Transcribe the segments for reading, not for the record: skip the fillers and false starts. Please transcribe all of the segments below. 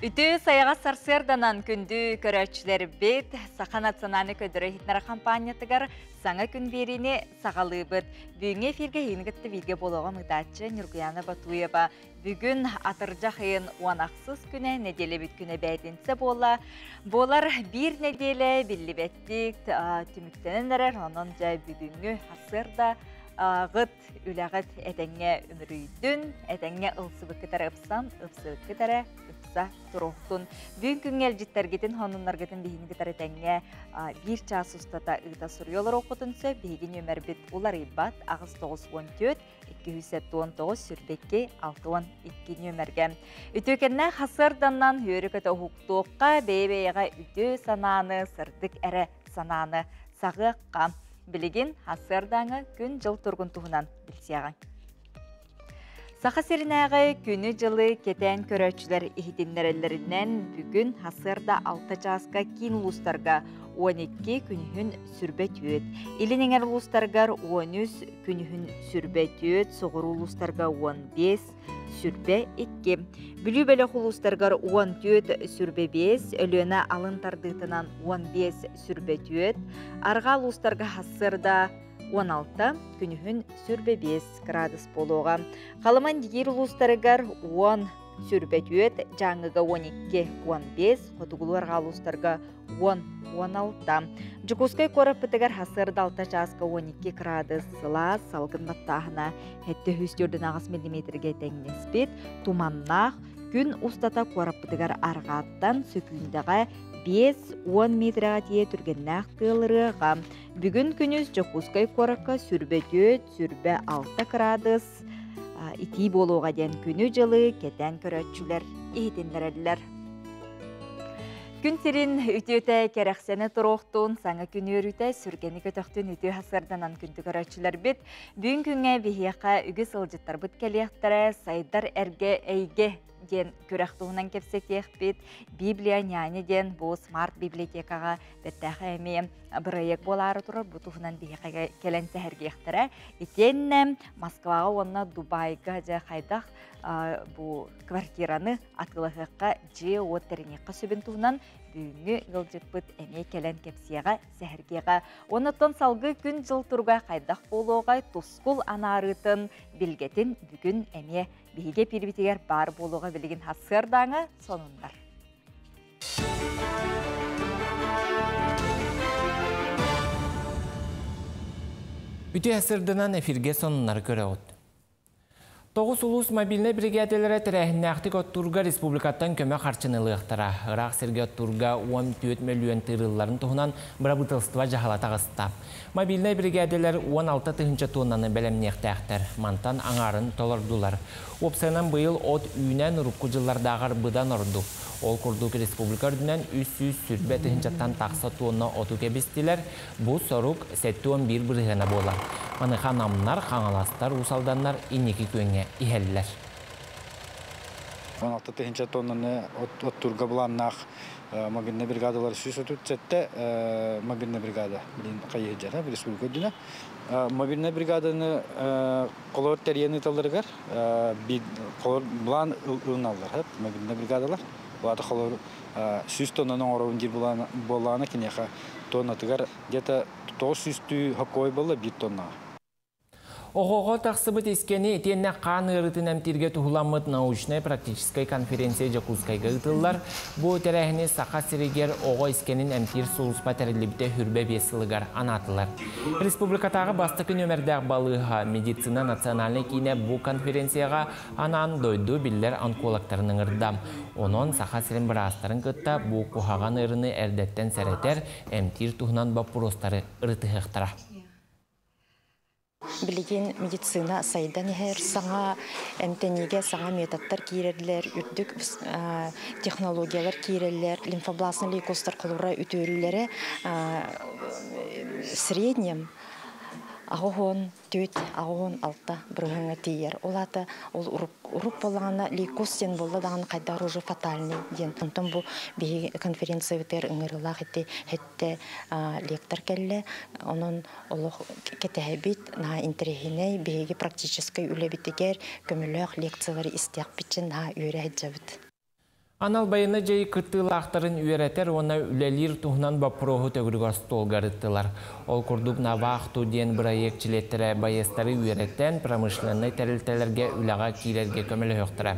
Үтүө сайаҕас сарсыарданан күндү көрөөччүлэрбит Саха национальнай көрдөрөр иһитиннэрэр хампаанньатыгар саҥа күн биэриини саҕалыыбыт. Бүгүҥҥү эфиргэ эһигини кытта бииргэ буолуоҕум ыытааччы Ньургуяна Батуева. Бүгүн атырдьах ыйын 16 күнэ нэдиэлэбит күнэ бээтинсэ буола. Буолар биир нэдиэлэ биллибэттик түмүктэнэн эрэр. Онон дьэ бүгүҥҥү сарсыарда ҕыт үлэҕит этэҥҥэ үмүрүйдүн, этэҥҥэ ылсыбыккыт эрэ ыпсан, ыпсыбыккыт эрэ ыпса туруохтун. Бүгүн күҥҥэ илдьиттэргитин, сонуннаргытын биһигини кытары тэҥҥэ биир чаас устата ыыта суруйа олоруоххутун сөп. Биһиги нүөмэрбит уларыйбат 894 279 22 62 нүөмэргэ. Үтүөкэннээх хасыарданнан үөрэ-көтө уһуктуохха, бэйэ-бэйэҕэ үтүө санааны, сырдык эрэ санааны саҕыахха. Билигин сарсыардааҥы күн-дьыл туругун туһунан билсиэҕиҥ. Саха сиринээҕи күнү-дьылы кэтээн көрөөччүлэр иһитиннэрэллэринэн, бүгүн сарсыарда 6 чааска киин улуустарга 12 күнүһүн сүрбэ түөт, илин эҥэр улуустарыгар 13 күнүһүн сүрбэ түөт, соҕуруу улуустарга 15, сүрбэ 2. Бүлүү бөлөх улуустарыгар 14 сүрбэ 5, Өлүөнэ алын тардыытынан 15 сүрбэ 4, арҕаа улуустарга сарсыарда 16, күнүһүн сүрбэ 5 градус буолуоҕа. Халыман Дигиир улуустарыгар 10 сүрбэ 4, Дьааҥыга 12, 15, хотугулуу арҕаа улуустарга 10, 16. Дьокуускай куораппытыгар сарсыарда 6 чааска 12 градус сылаас, салгын баттааһына 748 миллиметргэ тэҥнэспит, туманнаах, күн устата куораппытыгар арҕааттан сөкүүндэҕэ 5-10 метрэҕэ тиийэ түргэннээх тыалырыаҕа. Бүгүн күнүс Дьокуускай куоракка сүрбэ 4, сүрбэ 6 кыраадыс итии буолуоҕа диэн күнү-дьылы кэтээн көрөөччүлэр иһитиннэрэллэр. Күн сирин үтүөтэ кэрэхсэнэ туруохтун, саҥа күн үөрүүтэ сүргэни көтөхтүн үтүө сарсыарданан күндү көрөөччүлэрбит. Бүгүн күҥҥэ биһиэхэ үгүс ыалдьыттарбыт кэлиэхтэрэ, сайдар эргэ эйгэ диэн күрэх туһунан кэпсэтиэхпит. Библия няня диэн бу смарт библиотекаҕа бэртээхэй эмиэ бырайыак буолаары турар. Бу туһунан биһиэхэ кэлэн сэһэргиэхтэрэ. Итиэннэ Москваҕа уонна Дубайга дьэ хайдах бу квартираны атыылаһыахха, дьиэ-уот тэриниэххэ сөбүн туһунан бүгүҥҥү ыалдьыппыт эмиэ кэлэн кэпсиэҕэ, сэһэргиэҕэ. Оннуттан салгыы күн-дьыл туруга хайдах буолуоҕай, тускул анаарыытын, билгэтин бүгүн эмиэ биһиги эпиирбитигэр баар буолуоҕа билигин сарсыардааҥы сонуннар. Үтүө сырдынан эфирге сонуннары көрөҕүт. Тоҕус улуус мобильнай биригээдэлэрэ тэрээһиннээхтик оттуурга республикаттан көмө харчыны ылыахтара. Ыраах сиргэ оттуурга 14 мөлүйүөн тыырылларын туһунан бырабыыталыстыба дьаһала таҕыста. Мобильнай биригээдэлэр 16 тыһыынча туоннаны бэлэмниэхтээхтэр. Мантан аҥаарын толордулар. Уопсайынан быйыл от үүнэн урукку дьыллардааҕар быдан ордук. Ол курдук республика үрдүнэн 320 тыһыынчаттан тахса туонна оту кэбистилэр. Бу сорук 71 бырыһыана буолар. Маныаха намнар, хаҥаластар, уус алданнар инники күөҥҥэ иһэллэр. 16 тыһыынча тоннаны оттуурга былааннаах мобильнай бригадалар 137 мобильнай бригада билин хайыһыдьара республика үрдүнэ. Мобильнай бригаданы холор тэрийэн ыыталларыгар холор былаан ылыналлар мобильнай бригадалар. Улаата холор 100 тоннаны оҥоробун диир буоллаҕына киниэхэ тоннатыгар где-то 900 хоккой буолла биир тоннаҕа. Оҕоҕо тахсыбыт искэни итиэннэ хаан ыарыытын эмтииргэ туһуламмыт научнай-практическай конференция Дьокуускайга ыытыллар. Бу тэрээһини Саха сиригэр оҕо искэнин эмтиир сулууспа тэриллибитэ хүрбэ биэс сылыгар анаатылар. Республикатааҕы бастакы нүөмэрдээх балыыһа медицина национальнай киинэ бу конференцияҕа анаан дойду биллэр онкологтарын ыҥырда. Онон Саха сирин быраастарын кытта бу куһаҕан ыарыыны эрдэттэн сэрэтэр, эмтиир туһунан боппуруостары ырытыһыахтара. Билигин медицина сайдан иһэр, саҥа эмтэниигэ саҥа методтар киирэллэр, үрдүк технологиялар киирэллэр, лимфобластный лейкозтар холобура үтүөрүүлэрэ среднем 84, 86 бырыһыаҥҥа тиийэр. Ол аата ол урук буоллаҕына лейкоз диэн буолла даҕаны хайдах уже фатальный диэн. Онтон бу биһиги конференциябытыгар ыҥырыылаах ити хэттэ лектор кэллэ. Онон олох кэтэһэбит, наһаа интэриэһинэй, биһиги практическай үлэбитигэр көмөлөөх лекциялары истиэхпит наһаа үөрэ сылдьабыт. Анал байыаннай дьайыы кыттыылаахтарын үөрэтэр уонна үлэлиир туһунан боппуруоһу төгүрүк остуолга ырыттылар. Ол курдук Навахту диэн бырайыак чилиэттэрэ байыастары үөрэтэн, промышленнай тэрилтэлэргэ үлэҕэ киирэргэ көмөлөһүөхтэрэ.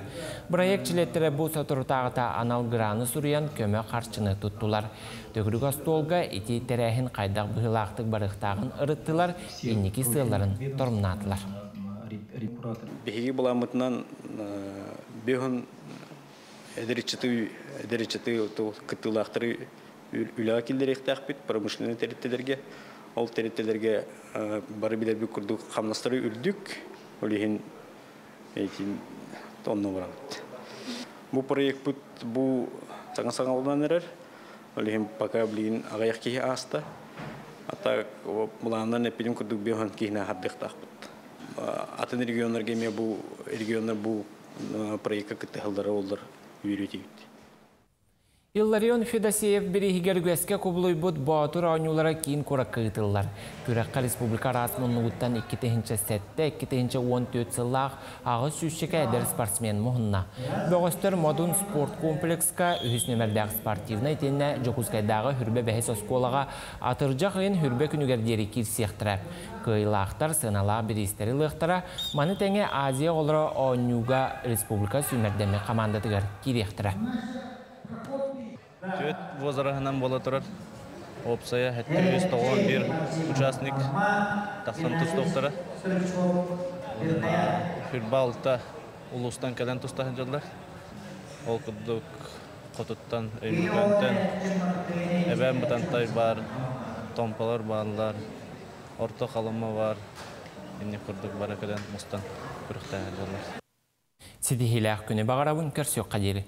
Бырайыак чилиэттэрэ бу соторутааҕыта анал граны суруйан көмө харчыны туттулар. Төгүрүк остуолга ити тэрээһин хайдах быһыылаахтык барыахтааҕын ырыттылар, инники сыалларын торумнаатылар. Биһиги былааммытынан бөһүн эдэр ыччаты эдэр ыччаты кыттыылаахтары үлэҕэ киллэриэхтээхпит промышленнай тэрилтэлэргэ. Ол тэрилтэлэргэ бары билэрбит курдук хамнастары үрдүк, ол иһин этин онно барабыт. Бу проекпыт бу саҥа саҥаланан эрэр. Ол иһин пока билигин аҕыйах киһи ааста. А так былаанынан эппитим курдук биохан киһини аһардыахтаахпыт. Атын регионнарга эмиэ бу регионнар бу проекка кыттыһаллара оллар үөрүүтүбүт. Илларион Федосеев бирииһигэр үгэскэ кубулуйбут Боотур оонньуулара киин куоракка ыытыллар. Күрэххэ республика араас муннугуттан 2007, 2014 сыллаах аҕыс сүүсчэкэ эдэр спортсмен муһунна. Бөҕөстөр Модун спорт комплекска үһүс нүөмэрдээх спортивнай итиэннэ Дьокуускайдааҕы Хүрбэ бэһис оскуолаҕа атырдьах ыйын Хүрбэ күнүгэр диэри киирсиэхтэрэ. Кыайыылаахтар сыаналаах бириистэри ылыахтара, маны тэҥэ Азия оҕолоро оонньууга республика сүүмэрдэммит хамаандатыгар киириэхтэрэ. Түөрт возраһынан буола турар. Уопсайа 791 участник тахсан тустуохтара. Хүрбэ алта улуустан кэлэн туста сылдьаллар. Ол курдук хотуттан, Өймөкөөнтөн, Эбээн Бытантай баар, Томполор бааллар, Орто Халыма баар. Инник курдук бара кэлэн мустан күрэхтэһэ сылдьаллар. Ситиһиилээх күнү баҕарабын, көрсүөххэ диэри.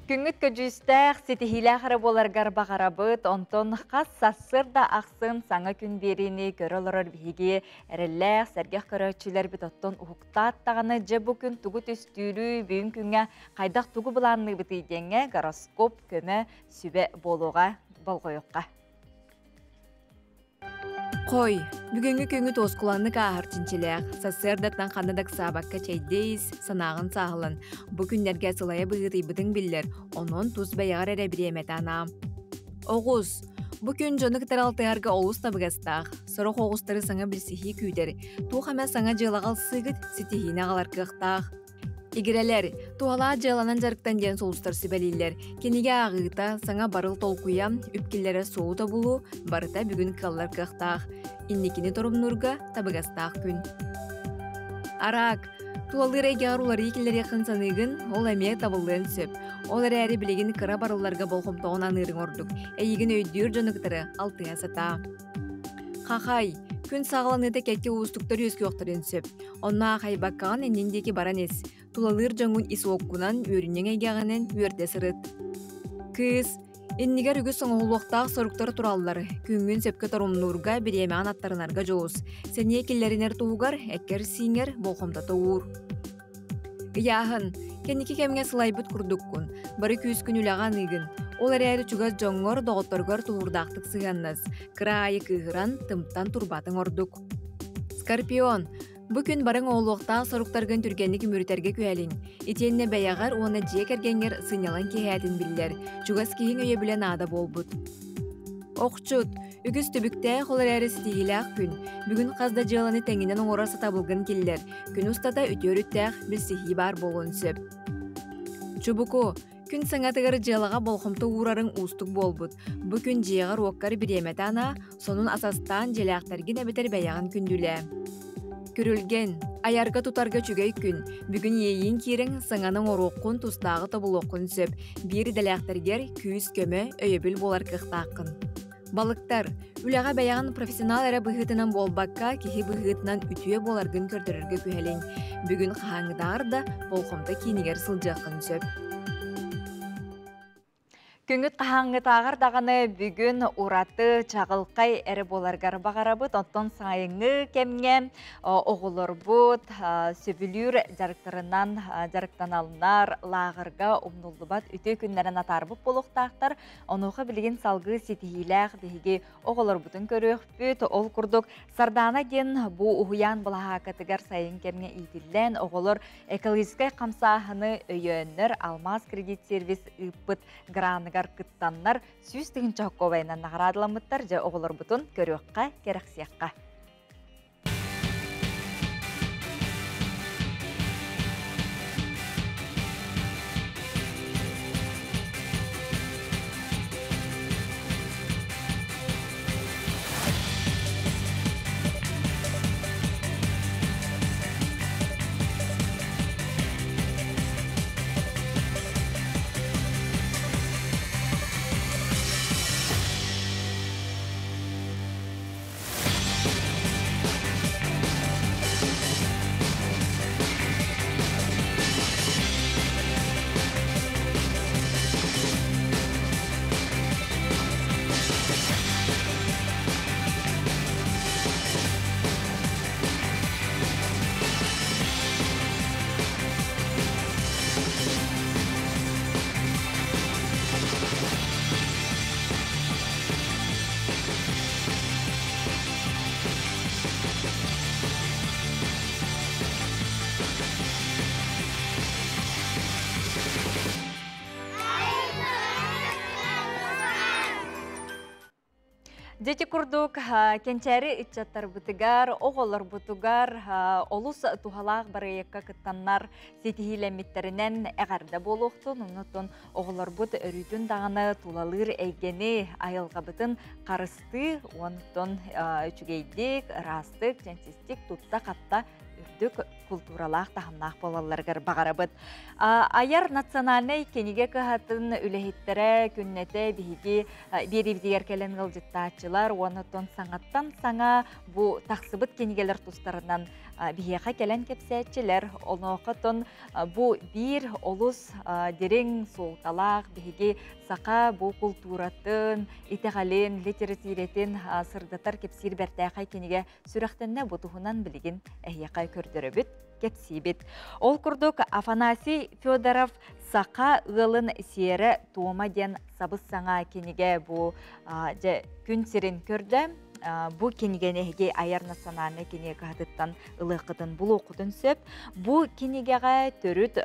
Күҥҥүт көдьүүстээх, ситиһиилээх эрэ буоларгар баҕарабыт. Онтон хас сарсыарда ахсын саҥа күн биэриини көрө олорор биһиги эрэллээх, сэргэх көрөөччүлэрбит оттон уһуктаат даҕаны дьэ бу күн тугу түстүүрүй, бүгүн күҥҥэ хайдах тугу былаанныыбытый диэҥҥэ гороскоп көмө сүбэ буолуоҕа, болҕойуохха. Хой, бүгүҥҥү күҥҥү туоскуланнык ааһар чинчилээх, сарсыардаттан ханна да ыксаабакка чэйдээ ис, санааҕын сааһылан. Бу күннэргэ сылайа быһыытыйбытыҥ биллэр, онон тус бэйэҕэр эрэ бириэмэтэ анаа. Оҕус. Бу күн дьону кытары алтыһарга олус табыгастаах. Сорох оҕустары саҥа билсиһии күүтэр. Туох эмэ саҥа дьыалаҕа ылсыыгыт ситиһиини аҕалар кыахтаах. Игирэлэр, туһалаах дьыаланан дьарыктан диэн сулустар сүбэлииллэр. Кинигэ ааҕыыта, саҥа барыл толкуйа, үп киллэрэр суолу тобулуу барыта бүгүн кыаллар кыахтаах. Инникини торумнуурга табыгастаах күн. Араак, тулалыыр эйгэҕэр уларыйыы киллэриэххин саныыгын, ол эмиэ табыллыан сөп. Ол эрээри билигин кыра барылларга болҕомтоҕун аныырыҥ ордук. Эйигин өйдүүр дьону кытары алтыһа сатаа. Хахай, күн саҕаланыыта кэккэ уустуктар үөскүөхтэрин сөп. Онно аахайбаккаҕын иннин диэки баран ис. Тулалыыр дьоҥҥун ис уоккунан, үөрүнньэҥ эйгэҕинэн үөрдэ сырыт. Кыыс, иннигэр үгүс оҥоһулуохтаах соруктар тураллар. Күҥҥүн сөпкө торумнуурга, бириэмэҕин аттарынарга дьулус. Сэниэ киллэринэр туһугар эккэр-сииҥҥэр болҕомтото уур. Ыйааһын. Кэнники кэмҥэ сылайбыт курдуккун. Бары күүскүн үлэҕэ аныыгын. Ол эрээри чугас дьоҥҥор, доҕотторгор тулуурдаахтык сыһыаннас. Кыра аайы кыыһыран, тымтан турбатыҥ ордук. Скорпион. Бу күн барыҥ оҕолуохтаах соруктаргын түргэнник үмүрүтэргэ күһэлиҥ. Итиэннэ бэйэҕэр уонна дьиэ кэргэҥҥэр сынньалаҥ киэһээтин биллэр. Чугас киһиҥ өйөбүлэ наада буолбут. Охчут. Үгүс түбүктээх, ол эрээри ситиһиилээх күн. Бүгүн хас да дьыаланы тэҥинэн оҥорор сатабылгын киллэр. Күн устата үтүө өрүттээх билсиһии баар буолуон сөп. Чубуку. Күн саҥатыгар дьыалаҕа болҕомто уурарыҥ уустук буолбут. Бу күн дьиэҕэр-уоккар бириэмэтэ анаа, сонун ас астаан дьиэлээхтэргин эбэтэр бэйэҕин күндүлээ. Күрүлгэн. Айарга-тутарга үчүгэй күн. Бүгүн иэйииҥ киирэҥ, саҥаны оҥоруоххун, тустааҕы тобулуоххун сөп. Биир идэлээхтэргэр күүс-көмө, өйөбүл буолар кыахтааххын. Балыктар. Үлэҕэ бэйэҕин профессионал эрэ быһыытынан буолбакка, киһи быһыытынан үтүө буоларгын көрдөрөргө күһэлиҥ. Бүгүн хаһааҥҥытааҕар да болҕомто киинигэр сылдьыаххын сөп. Күҥҥүт хаһааҥҥытааҕар даҕаны бүгүн ураты чаҕылхай эрэ буоларгар баҕарабыт. Оттон сайыҥҥы кэмҥэ оҕолорбут сөбүлүүр дьарыктарынан дьарыктаналлар, лааҕырга умнуллубат үтүө күннэрин атаарбыт буолуохтаахтар. Онуоха билигин салгыы ситиһиилээх биһиги оҕолорбутун көрүөхпүт. Ол курдук Сардаана диэн бу уһуйаан былаһааккатыгар сайын кэмҥэ иитиллэн, оҕолор экологическай хамсааһыны өйөөннөр Алмаас кредит сервис ыыппыт граныгар кыттаннар 100 тыһыынча наҕараадаламмыттар. Дьэ оҕолорбутун көрүөххэ, кэрэхсиэххэ. Дьэ курдук кэнчээри ыччаттарбытыгар, оҕолорбутугар олус туһалаах барыйакка кыттаннар ситиһиилэммиттэринэн эҕэрдэ буолуохтун, оннуттан оҕолорбут өрүүтүн даҕаны тулалыыр эйгэни, айылҕабытын харыстыы, онтон үчүгэйдик, ыраастык, чэнчистик тутта-хапта үрдүк култууралаах таһымнаах буолалларыгар баҕарабыт. Айар национальнай кинигэ кыһатын үлэһиттэрэ күннэтэ биһиги биэриибитигэр кэлэн ыалдьыттааччылар уонна саҥаттан саҥа бу тахсыбыт кинигэлэр тустарынан биһиэхэ кэлэн кэпсээччилэр. Онуохатон бу биир олус дириҥ суолталаах биһиги саха бу култууратын, итэҕэлин, литературатын сырдатар кэпсиир бэртээхэй кинигэ сүрэхтэннэ бу туһунан билигин эһиэхэ көрдөрөбүт, кэпсиибит. Ол курдук Афанасий Федоров «Саха ыалын сиэрэ туома» диэн сабыс саҥа кинигэ бу дьэ күн сирин көрдө. Бу кинигэни эһиги айар национальнай кинигэ кыһатыттан ылыаххытын булуоххутун сөп. Бу кинигэҕэ төрүт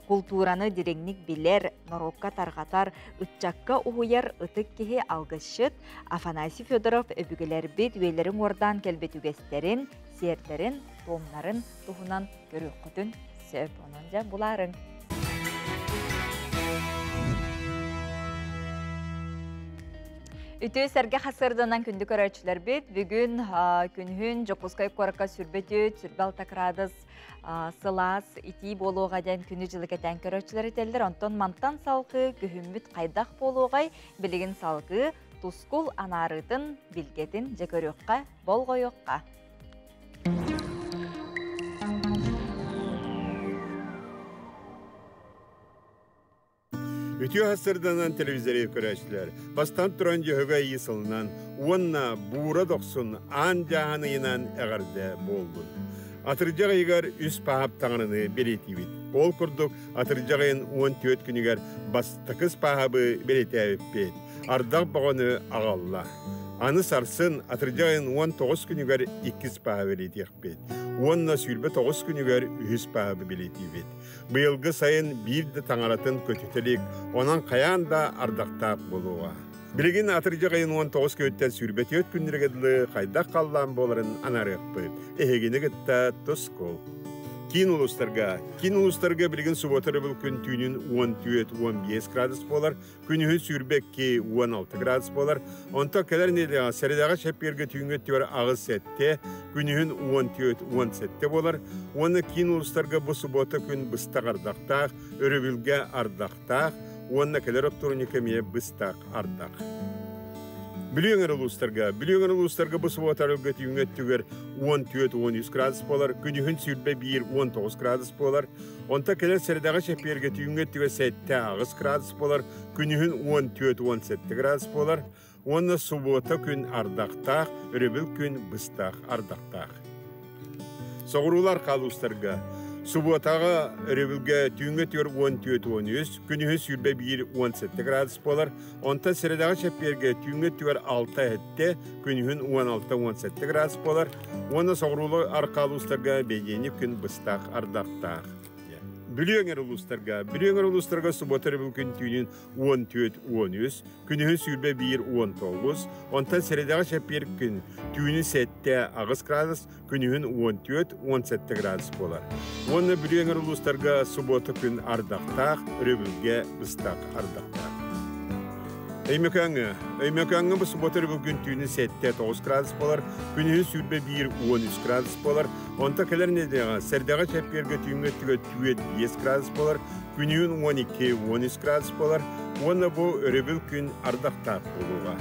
култуураны дириҥник билэр, норуокка тарҕатар, ыччакка уһуйар ытык киһи алгысчыт Афанасий Федоров өбүгэлэрбит үйэлэрин уордаан кэлбит үгэстэрин, сиэрдэрин, туомнарын туһунан көрүөххүтүн сөп. Онон дьэ булаарыҥ. Үтүө сэргэ хасырданан күндү көрөөччүлэрбит бүгүн күнүһүн Дьокуускай куоракка сүрбэ түт, сүрбэ алта градус сылаас итии буолуоҕа диэн күнү дьылы кэтээн көрөөччүлэр этэллэр. Онтон мантан салгыы күһүммүт хайдах буолуоҕай, билигин салгыы тускул анаарыытын, билгэтин дьэ көрүөххэ, болҕойуохха. Үтүө сырданан телевизоры көрөөччүлэр, бастан туран дьөһөгө ыйысылынан уонна буура дохсун аан дьааһын ыйынан эҕэрдэ буоллун. Атырдьах ыйыгар үс паһап таҥараны бэлиэтиибит. Ол курдук атырдьах ыйын 14 күнүгэр бастакы спаһабы бэлиэтээбиппит. Ардах боҕону аҕалла. Аны сарсын атырдьах ыйын 19 күнүгэр иккис паһа бэлиэтиэхпит. Уонна 29 күнүгэр үһүс паһабы бэлиэтиибит. Быйылгы сайын биир да таҥаратын көтүтэлик, онон хайаан да ардахтаах буолуоҕа. Билигин атырдьах ыйын 19 күнүттэн 24 күннэргэ дылы хайдах халлаан буоларын анаарыахпыт. Эһигини кытта тускул. Киин улуустарга. Киин улуустарга билигин суббота өрөбүл күн түүнүн 14-15 градус буолар, күнүһүн 22-16 градус буолар. Онтон кэлэр нэдиэлэҕэ сэрэдэҕэ чэппиэргэ түүҥҥү өттүгэр 8-7, күнүһүн 14-17 буолар. Уонна киин улуустарга бу суббота күн быстах ардахтаах, өрөбүлгэ ардахтаах, уонна кэлэр оптуорунньукка эмиэ быстах ардах. Бүлүү улуустарга, Бүлүү улуустарга бу суббота өрөбүлгэ түүҥҥэ өттүгэр 14-13 градус буолар, күнүһүн 21-19 градус буолар. Онтон кэлэр сэрэдэҕэ чэппиэргэ түүҥҥэ өттүгэр 7-8 градус буолар, күнүһүн 14-17 градус буолар. Уонна субуота күн ардахтаах, өрөбүл күн быстах ардахтаах. Соҕуруулар хаалуустарга субуотаҕа өрөбүлгэ түүҥҥэ 4-14-13, күнүһүн 21-17 градус буолар. Онтон сэрэдэҕэ чэппиэргэ түүҥҥэ өттүгэр 6-7, күнүһүн 16-17 градус буолар. Уонна соҕуруулар аркаалуустарга бэйдиэнньик күн быстах ардахтаах. Бүлүү өҥөр улуустарга, Бүлүү өҥөр улуустарга субуота өрөбүл күн түүнүн 14-13, күнүһүн 21-19, онтон сэрэдэҕэ чэппиэр күн түүнүн 7-8 градус, күнүһүн 14-17 градус буолар. Уонна Бүлүү өҥөр улуустарга субуота күн ардахтаах, өрөбүлгэ быстах ардахтаах. Өймөкөөҥҥө. Өймөкөөҥҥө бу субуота өрөбүл күн түүнүн 7-9 градус буолар, күнүһүн 21-13 градус буолар. Онто кэлэр нэдиэлэҕэ сэрдэҕэ чэппиэргэ түүҥҥэ өттүгэр 4-5 градус буолар, күнүһүн 12-13 градус буолар уонна бу өрөбүл күн ардахтаах буолуоҕа.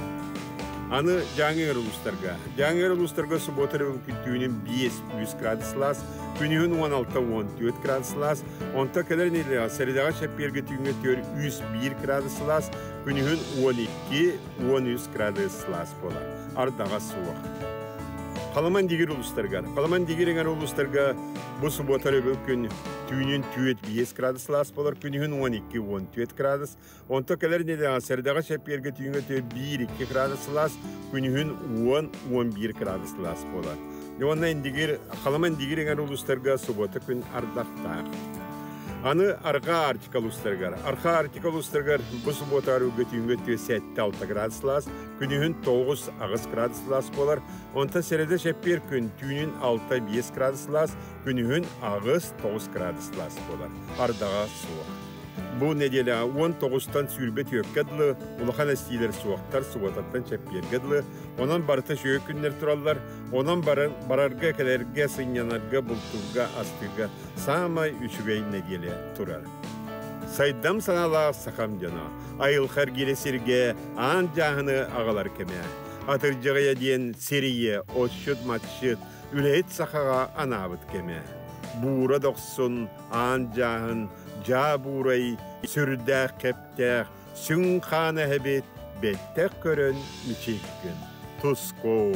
Аны Дьааҥы улуустарга. Дьааҥы улуустарга субуота өрөбүл күн түүнүн 5-3 градус сылаас, күнүһүн 16-14 градус сылаас, онто кэлэр нэдиэлэҕэ сэрэдэҕэ чэппиэргэ түүҥҥэ 4-3-1 градус сылаас, күнүһүн 12-13 градус сылаас буолар. Ардаҕа суох. Халаман дигир улуустарыгар. Халаман дигир эҥэр улуустарга бу субуота өрөбүл күн түүнүн 4-5 градус сылаас буолар, күнүһүн 12-14 градус. Онто кэлэр нэдиэлэҕэ сэрдэҕэ чэппиэргэ түүҥҥэ 1-2 градус сылаас, күнүһүн 10-11 градус сылаас буолар. Уонна Индигир, Халаман Индигир эҥэр улуустарга субуота күн ардахтаах. Аны Арҕаа Арктика улуустарыгар. Арҕаа Арктика улуустарыгар бу субуота арыыга түүҥҥэ 7-6 градус сылаас, күнүһүн 9-8 градус сылаас буолар. Онтон сэрэдэ чэппиэр күн түүнүн 6-5 градус сылаас, күнүһүн 8-9 градус сылаас буолар. Ардаҕа суох. Бу нэдиэлэҕэ 19-тан 24-кэ дылы улахан эстиилэр суохтар, субуотаттан чэппиэргэ дылы. Онон барыта үчүгэй күннэр тураллар. Онон барарга, кэлэргэ, сынньанарга, бултуурга, астыырга саамай үчүгэй нэдиэлэ турар. Сайдам санаалаах сахам дьоно, айылҕа эргиирэ сиргэ аан дьааһыны аҕалар кэмэ. Атырдьаҕыйа диэн сирийэ, отчут-матчыт, үлэһит сахаҕа анаабыт кэмэ. Буура дохсун, аан дьааһын, дьаа буурай, сүрдээх кэптээх, сүҥ хаан эһэбит бэттэх көрөн мичийгин. Туску!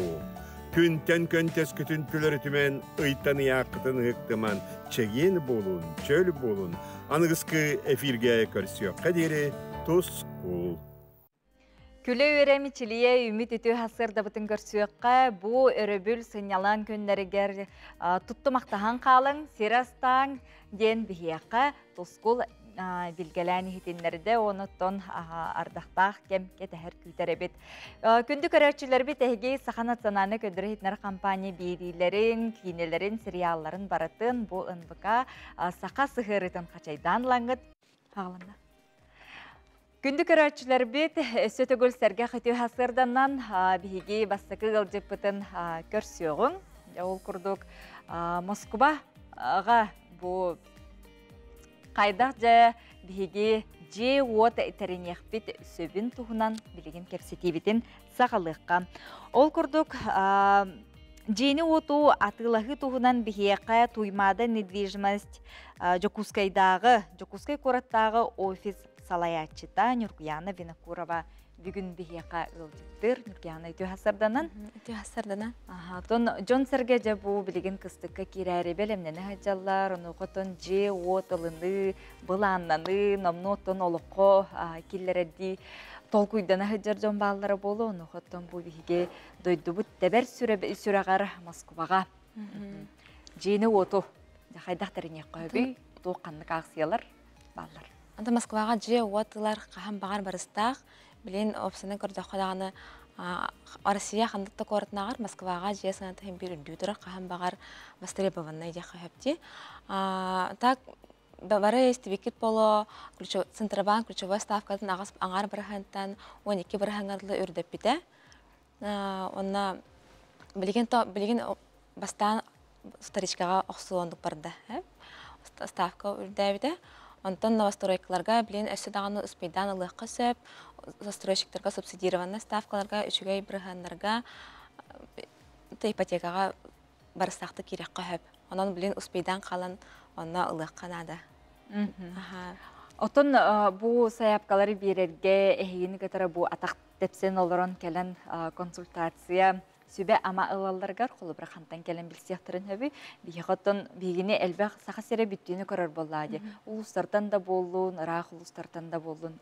Күнтэн көнтөскүтүн күлөрүтүмэн, ыйтан ыйааххытын ыһыктыман, чэгиэн буолун, чөл буолун, аныгыскы эфиргэ көрсүөххэ диэри тускул! Күлэ-үөрэ мичилийэ үмүт үтүө сарсыардабытын көрсүөххэ, бу өрөбүл сынньалаҥ күннэригэр туттумахтаһан хаалыҥ, сир астааҥ диэн биһиэхэ тускул билгэлээн иһитиннэрдэ, онуттан ардахтаах кэм кэтэһэр күүтэр эбит. Күндү көрөөччүлэрбит эһиги Саха национальнай көрдөрөр иһитиннэр компания биэриилэрин, киинэлэрин, сериалларын барытын бу НВК саха сыһыарытын хачайдаан ылаҥҥыт хааланна. Күндү көрөөччүлэрбит, өссө төгүл сэргэх үтүө сарсыарданан биһиги бастакы ыалдьыппытын көрсүөҕүҥ. Ол курдук Москубаҕа бу хайдах дьэ биһиги дьиэ-уот тэриниэхпит сөбүн туһунан билигин кэпсэтиибитин саҕалыахха. Ол курдук дьиэни-уоту атыылаһыы туһунан биһиэхэ Туймаада недвижимость Дьокуускайдааҕы, Дьокуускай куораттааҕы офис салайааччыта Нюргуяна Винокурова бүгүн биһиэхэ ыалдьыттыыр. Нюргуяна үтүө сарданан. Үтүө сарданан. Тон дьон сэргэ дьэ бу билигин кыстыкка киирээри бэлэмнэнэ сылдьаллар, онуоха дьиэ-уот ылыныы, былааннаныы, номнуо оттон олоххо киллэрэрдии толкуйдана сылдьар дьон бааллара буолуо, онуоха бу биһиги дойдубут тэбэр сүрэҕэр Москваҕа дьиэни-уоту хайдах тэриниэххэ сөбүй, туох ханнык аахсыйалар бааллар. Anta Москваҕа дьиэ-уот ылар хаһан баҕар барыстаах. Билин опсаны көрдөххө даҕаны Россия ханнык да куоратынааҕар Москваҕа дьиэ сыаната иһин биир үрдүү турар, хаһан баҕар востребованный диэххэ сөп Так бары истибиккит боло Центробанк ключевой ставкатын аҕыс аҥаар бырыһыантан 12 бырыһыаҥҥа дылы үрдэппитэ. Онно билигин билигин бастаан вторичкаҕа охсуондук барда. Ставка үрдээбитэ. Онтон новостройкаларга билин өссө даҕаны успейдаан ылыахха сөп. Застройщиктарга субсидированный ставкаларга, үчүгэй бырыһыаннарга ипотекаҕа барыстаахтык киириэххэ сөп. Онон билин успейдаан хаалан онно ылыахха наада. Оттон бу сайаапкалары биэрэргэ эһигини кытары бу атах тэпсэн олорон кэлэн консультация сүбэ-ама ылалларыгар холобура хантан кэлэн билсиэхтэрин сөбүй? Биһиэхэ оттон биһигини элбэх Саха сирэ бүттүүнү көрөр буоллаа дии. Улуустартан да буоллун, ыраах улуустартан да буоллун.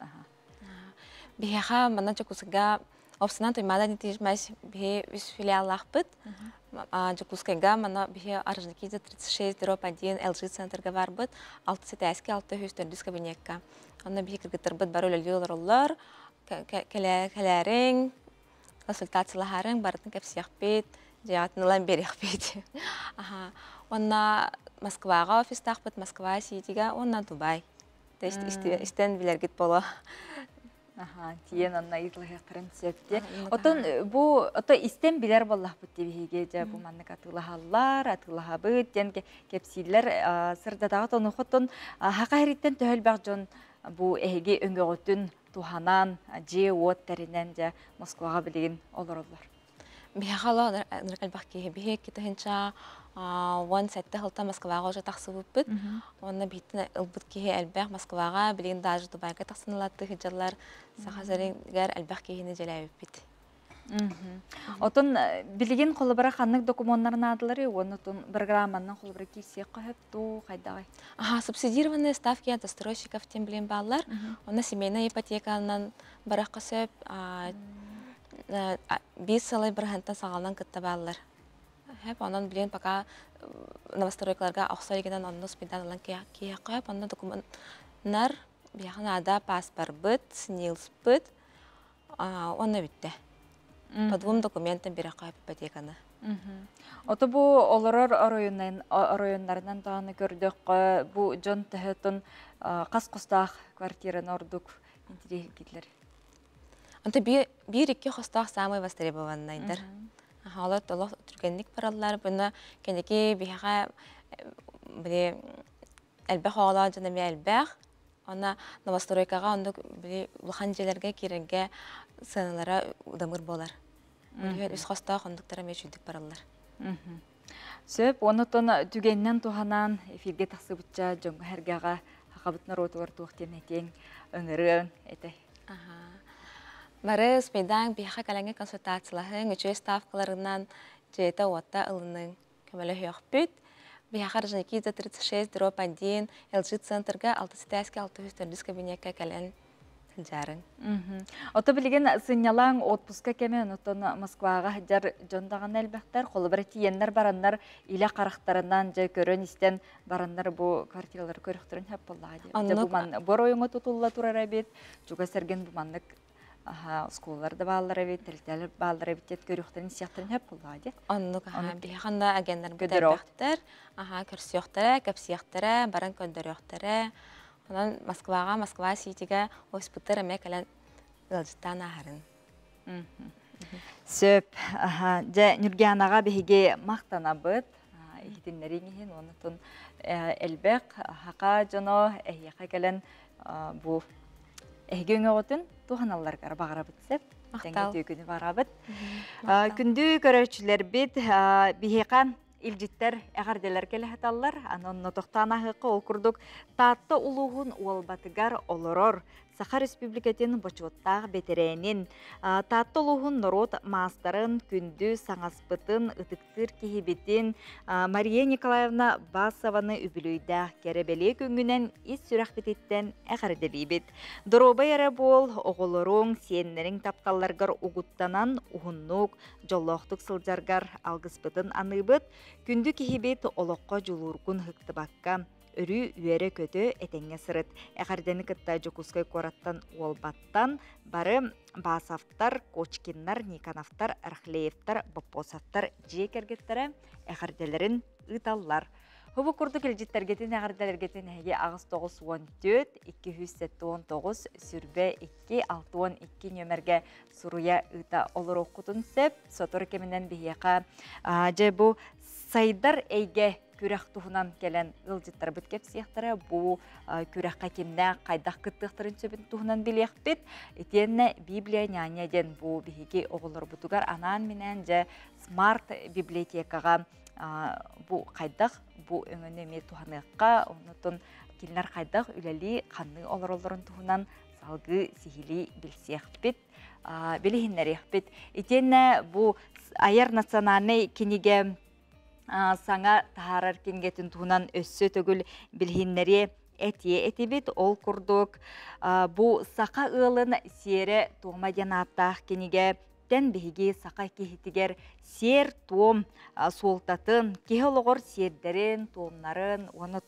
Биһиэхэ манна Дьокуускайга Опсунан Туймаада недвижимость биһи үс филиаллаахпыт. Дьокуускайга манна биһи Орджоникидзе 36 дробь 1 LG центрга барбыт. 6 сэтээски 604 кабинекка. Онно биһи кыргыттарбыт бары үлэлии олороллор. Кэлээриҥ, консультациялаһарыҥ, барытын кэпсиэхпит, дьиэҕитин ылан биэриэхпит. Уонна Москваҕа офистаахпыт, Москва Ситига уонна Дубай. То есть истэн билэргит боло. Тиийэн онно ыйыталаһыахтарын сөп дии. Отон бу ото истэн билэр буоллахпыт дии биһиги дьэ бу маннык атыылаһаллар, атыылаһабыт диэн кэпсииллэр сырдатаҕыт онуохоттон хака иһириттэн төһө элбэх дьон бу эһиги өҥөҕүтүн туһанан дьиэ-уот тэринэн дьэ Москваҕа билигин олороллор. Биһиэхэ олох ынырык элбэх киһи. Биһи 2017 сылтан Москваҕа уже тахсыбыппыт. Уонна биһиттэн ылбыт киһи элбэх Москваҕа, билигин даже Дубайга тахсан ылаттыы сылдьаллар. Саха сиригэр элбэх киһини дьэлээбиппит. Отон билигин холобура ханнык докумуоннар наадалары уонна отон программанан холобура киирсиэххэ сөп дуу хайдаҕай? Аха, субсидированные ставки от застройщиков тем билин бааллар. Онно семейная ипотеканан барахха сөп. Биир сылай бырыһантан саҕаланан кытта бааллар. Хэп, онон билин пока новостройкаларга охсор игинэн онно спидан ылан киһиэххэ онно документнар биһиэхэ наада паспорбыт, СНИЛСпыт, онно бүттэ. По двум документам бирэххэ ипотеканы. Ото бу олорор оройуоннарынан даҕаны көрдөххө, бу дьон төһөтөн хас хостоох квартираны ордук интириэһиргииллэр? Онто биир-икки хостоох самый востребованныйдар. Олор толох түргэнник бараллар. Буна кэнники биһиэхэ били элбэх оҕолоох дьон эмиэ элбэх. Онно новостройкаҕа оннук били улахан дьиэлэргэ киирэргэ сыаналара удамыр буолар. Үһүөн үс хостоох оннуктара эмиэ үчүгдүк бараллар. Сөп, оннуттан түгэнинэн туһанан эфиргэ тахсыбычча дьоҥҥо-сэргэҕэ сахабыт норуотугар туох диэн этиэҥ, ыҥырыаҥ этэй? Бары успейдаан биһиэхэ кэлэҥҥэ консультациялаһыҥ, үчүгэй ставкаларынан дьиэтэ-уота ылыныҥ, көмөлөһүөхпүт. Биһиэхэ Орджоникидзе 36 дробь 1 LG центрга 6 этээскэ 604 кабинекка кэлэн сылдьаарыҥ. Ото билигин сынньалаҥ отпуска кэмэ онтон Москваҕа сылдьар дьон даҕаны элбэхтэр. Холобура тиийэннэр бараннар илэ харахтарынан дьэ көрөн-истэн бараннар бу квартиралары көрөхтөрүн сөп буоллаҕа дии. Дьэ бу манна бу оройуоҥҥа тутулла турар эбит. Чугас эргин бу маннык оскуолалар да бааллар эбит, тэрилтэлэр бааллар эбит диэт көрүөхтэрин истиэхтэрин сөп буоллаҕа дии. Оннук биһиэхэ онно агеннарбыт элбэхтэр. Аха көрсүөхтэрэ, кэпсиэхтэрэ, баран көрдөрүөхтэрэ. Онон Москваҕа, Москва Ситигэ оспуттар эмиэ кэлэн ыалдьыттаан ааһарын. Сөп. Дьэ, Ньургианаҕа биһиги махтанабыт иһитиннэрииҥ иһин уонна элбэх хака дьоно эһиэхэ кэлэн бу эһиги өҥөҕүтүн туһаналларыгар баҕарабыт сөп. Махтал. Күнү баҕарабыт. Күндү көрөөччүлэрбит биһиэхэ илдьиттэр эҕэрдэлэр кэлэ сыталлар. Аны онно тохтоон аһыахха ол курдук Таатта улууһун Уолбатыгар олорор Саха Республикатын бочуоттаах бэтэрээнин, Таатта улууһун норуот маастарын, күндү саҥаспытын, ытыктыыр киһибитин Мария Николаевна Басованы үбүлүөйдээх кэрэ бэлиэ күҥҥүнэн ис сүрэхпититтэн эҕэрдэлиибит. Доруобай эрэ буол, оҕолоруҥ, сиэннэриҥ тапталларгар угуттанан уһуннук, дьоллоохтук сылдьаргар алгыспытын аныыбыт. Күндү киһибит олоххо дьулуургун ыһыктыбакка, өрүү үөрэ-көтө этэҥҥэ сырыт. Эҕэрдэни кытта Дьокуускай куораттан Уолбаттан бары Басовтар, Кочкиннар, Никоновтар, Рахлеевтар, Боппосовтар дьиэ кэргэттэрэ эҕэрдэлэрин ыыталлар. Бу курдук илдьиттэргитин эҕэрдэлэргитин эһиги 894 279 сүрбэ 2 62 нүөмэргэ суруйа ыыта олоруоххутун сөп. Сотору кэминэн биһиэхэ дьэ бу сайдар эйгэ күрэх туһунан кэлэн ыалдьыттарбыт кэпсиэхтэрэ. Бу күрэххэ кимнээх хайдах кыттыахтарын сөбүн туһунан билиэхпит. Итиэннэ Библия няня диэн бу биһиги оҕолорбутугар анаан-минээн дьэ смарт библиотекаҕа бу хайдах бу өҥөнү эмиэ туһаныахха, оннуттан кинилэр хайдах үлэлии, ханныы олороллорун туһунан салгыы сиһилии билсиэхпит, билиһиннэриэхпит. Итиэннэ бу айар национальнай кинигэ саҥа таһаарар кинигэтин туһунан өссө төгүл билиһиннэриэ этиэ этибит. Ол курдук бу саха ыалын сиэрэ туома диэн ааттаах кинигэ тэн биһиги саха киһитигэр сиэр-туом суолтатын, киһи олоҕор сиэрдэрин, туомнарын, уонна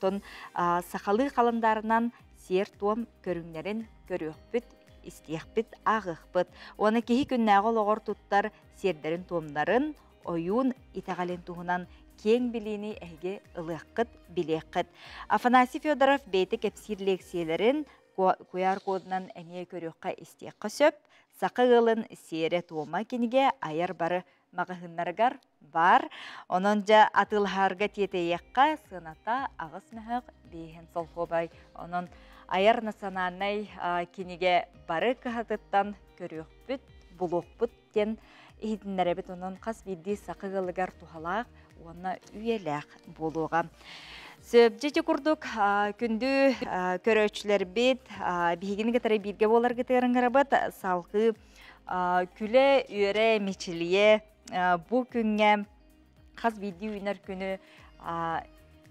сахалыы халандаарынан сиэр-туом көрүҥнэрин көрүөхпүт, истиэхпит, ааҕыахпыт. Уонна киһи күннээҕи олоҕор туттар сиэрдэрин-туомнарын, ойуун итэҕэлин туһунан киэҥ билиини эһиги ылыаххыт, билиэххит. Афанасий Федоров бэйэтэ кэпсиир лекциялэрин куйаар кодунан эмиэ көрүөххэ, истиэххэ сөп. Саха ыалын сиэрэ-туома кинигэ айар бары маҕаһыыннарыгар бар. Онон дьэ атыылаһарга тиэтэйиэххэ, сыаната 8 мөһөх 5 солкуобай. Онон айар национальнай кинигэ бары кыһатыттан көрүөхпүт, булуохпут диэн иһитиннэрэбит. Онон хас биирдии саха ыалыгар туһалаах уонна үйэлээх буолуоҕа. Сөпдьити курдук күндү көрөөччүлэрбит, биһигини кытары бииргэ буоларгытыгар салгыы күлэ, үөрэ, мичилийэ бу күҥҥэ хас биирдии үүнэр күнү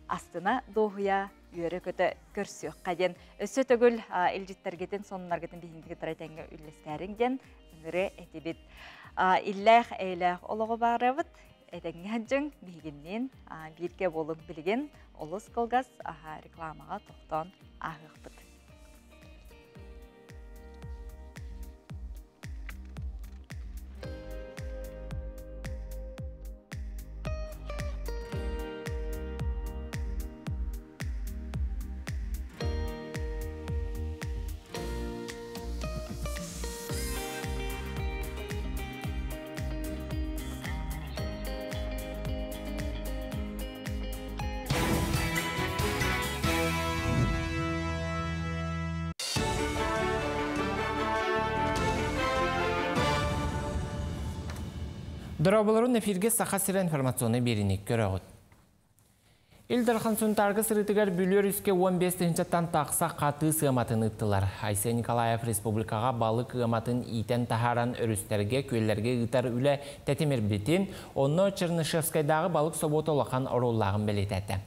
астына дуоһуйа үөрэ-көтө көрсүөххэ диэн өссө төгүл илдьиттэргитин, сонуннаргытын биһигини кытары тэҥҥэ үллэстээриҥ диэн ыҥыры этибит. Иллээх, эйлээх олоҕу баарабыт. Этэҥҥэ сылдьыҥ, биһигинниин бииргэ буолуҥ билигин олус кылгас рекламаҕа тохтоон ааһыахпыт. Дорооболорун эфирге Саха сирэ информационный биэриини көрөҕүт. Ил Дархан Сунтаарга сырыытыгар Бүлүү өрүскэ 15 тыһыынчаттан тахса хатыы ыаматын ыыттылар. Айсен Николаев республикаҕа балык ыаматын иитэн таһааран өрүстэргэ, күөллэргэ ыытар үлэ тэтимирбитин, онно Чернышевскайдааҕы балык собуота улахан оруоллааҕын бэлиэтээтэ.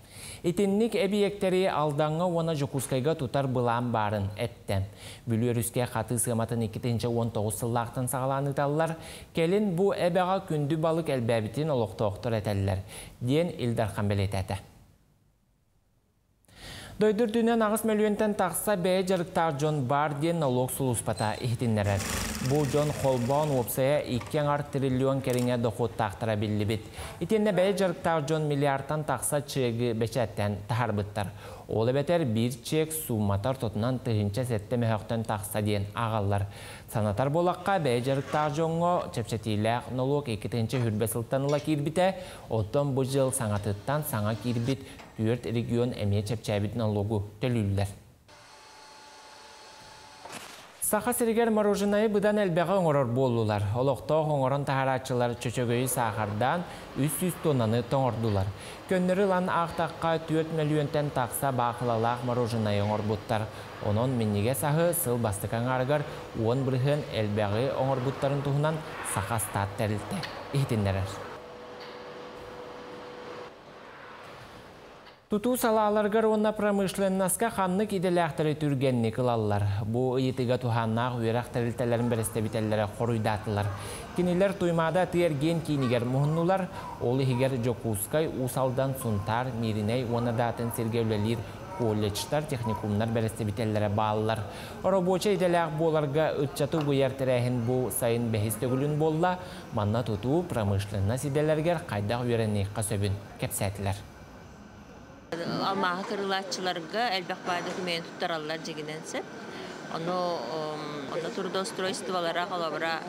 Итинник эбийиэктэри Алдаҥҥа уонна Дьокуускайга тутар былаан баарын эттэ. Бүлүү өрүскэ хатыы ыаматын 2019 сыллаахтан саҕалаан ыыталлар. Кэлин бу эбэҕэ күндү балык элбээбитин олохтоохтор этэллэр, диэн Ил Дархан бэлиэтээтэ. Дойду үрдүнэн 8 мөлүйүөнтэн тахса бэйэ дьарыктаах дьон баар диэн налог сулууспата иһитиннэрэр. Бу дьон холбоон уопсайа 2,5 триллион кэриҥэ дохуоттаахтара биллибит. Итиэннэ бэйэ дьарыктаах дьон миллиардтан тахса чеги бэчээттэн таһаарбыттар. Ол эбэтэр биир чек суумата ортотунан 1007 мөһөхтөн тахса диэн ааҕаллар. Санатар буоллахха, бэйэ дьарыктаах дьоҥҥо чэпчэтиилээх нолуок 2020 сылтан ыла киирбитэ, оттон бу дьыл саҥатыттан саҥа киирбит 4 регион эмиэ чэпчээбит налогу төлүүллэр. Саха сиригэр мороженайы быдан элбэҕи оҥорор буоллулар. Олохтоох оҥорон таһарааччылар чөчөгөйү саахардаан 300 тоннаны тоҥордулар. Көннөрү ылан аахтахха 4 мөлүйүөнтэн тахса баахылалаах мороженайы оҥорбуттар. Онон минньигэс аһы сыл бастакы аҥаарыгар 10 бырыһыан элбэҕи оҥорбуттарын туһунан Саха Стат тэрилтэ иһитиннэрэр. Тутуу салааларыгар уонна промышленноска ханнык идэлээхтэри түргэнник ылаллар. Бу ыйытыыга туһааннаах үөрэх тэрилтэлэрин бэрэстэбиитэллэрэ хоруйдаатылар. Кинилэр Туймаада атыы-эргиэн киинигэр муһуннулар. Ол иһигэр Дьокуускай, Уус Алдан, Сунтаар, Мииринэй уонна да атын сиргэ үлэлиир колледжтар, техникумнар бэрэстэбиитэллэрэ бааллар. Оробуочай идэлээх буоларга ыччаты угуйар тэрээһин бу сайын бэһис төгүлүн буолла. Манна тутуу, промышленность идэлэригэр хайдах үөрэниэххэ сөбүн кэпсээтилэр. Алмааһы кырыылааччыларга элбэх баай документ туттараллар дьигинэн сөп. Ону онно трудоустройстволара холобура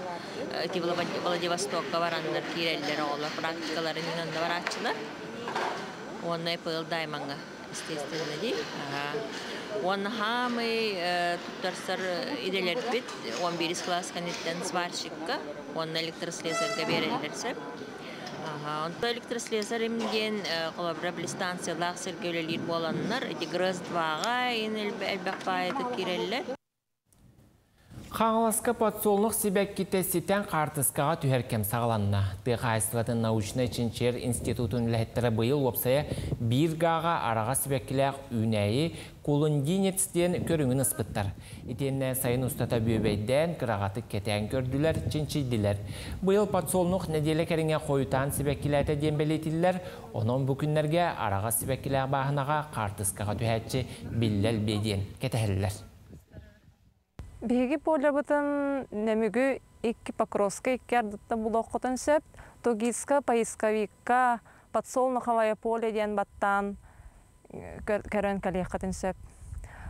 ити Владивостокка бараннар киирэллэр оҕолор практикаларын онно барааччылар. Уонна ИПЛ Дайманга, естественно, ди. Уонна хамый туттарсар иделербит 11 класс кэнниттэн сварщикка уонна электрослесарьга биэрэллэр сөп. Онто электрослесарь диэн холобура били станциялаах сиргэ үлэлиир буоланнар, ити ГРЭС 2-ҕа ин элбэх баайытык киирэллэр. Хаҥаласка подсолнух сибэккитэ ситэн хаартыскаҕа түһэр кэм саҕаланна. Тыа хаһаайыстыбатын научнай чинчийэр институтун үлэһиттэрэ быйыл уопсайа биир гааҕа араҕас сибэккилээх үүнээйи кулундинец диэн көрүҥүн ыспыттар. Итиэннэ сайын устата бүөбэйдээн, кыраҕатык кэтээн көрдүлэр, чинчийдилэр. Быйыл подсолнух нэдиэлэ кэриҥэ хойутаан сибэккилээтэ диэн бэлиэтииллэр. Онон бу күннэргэ араҕас сибэккилээх бааһынаҕа хаартыскаҕа түһээччи биллэ элбиэ диэн кэтэһэллэр. Биһиги полябытын Нөмүгү икки Покровскай икки ардыттан булуоххутун сөп. 2ГИСка, поисковикка «Подсолнуховое поле» диэн баттаан көрөн кэлиэххитин сөп.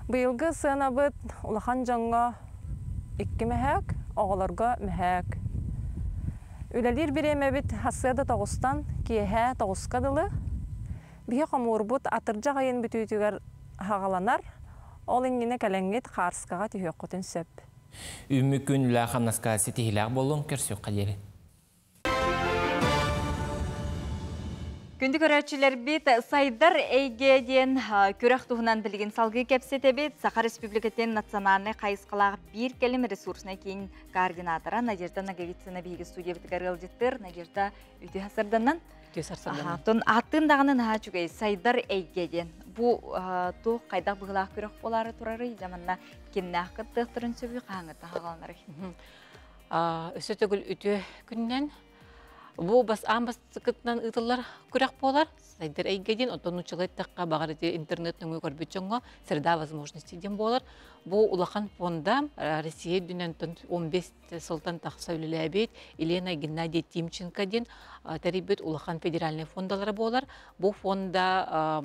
Быйылгы сыанабыт улахан дьоҥҥо икки мөһөөк, оҕолорго мөһөөк. Үлэлиир бириэмэбит сарсыарда тоҕустан киэһэ тоҕуска дылы. Биһи хомуурбут атырдьах ыйын бүтүүтүгэр хаҕаланар. Ол иннинэ кэлэҥҥит хаарскаҕа түһүөххүтүн сөп. Үүммүт күн үлэ-хамнаска ситиһиилээх буоллун, көрсүөххэ диэри. Күндү көрөөччүлэрбит, Сайдар эйгэ диэн күрэх туһунан билигин салгыы кэпсэтэбит. Саха Республикатын национальнай хайысхалаах биир кэлим ресурснай киин координатора Надежда Ноговицына биһиги студиябытыгар ыалдьыттыр. Надежда, үтүө сарсыарданнан. Үтүө сарсыарданнан. Тон ааттыын даҕаны наһаа үчүгэй Сайдар эйгэ диэн. Бу туох хайдах быһыылаах күрэх буолаары турарый? Дьэ манна кимнээх кыттыахтарын сөбүй, хаһааҥҥыттан хаҕаланарый? Өссө төгүл үтүө күнүнэн. Бу бас аан бастакытынан ыытыллар күрэх буолар. Сайдар эйгэ диэн, оттон нууччалыы эттэххэ, баҕар ити интернет нөҥүө көрбүт дьоҥҥо среда возможностей диэн буолар. Бу улахан фонда Россия үрдүнэн 15 сылтан тахса үлэлээбит Елена Геннадий Тимченко диэн тэрийбит улахан федеральнай фондалара буолар. Бу фонда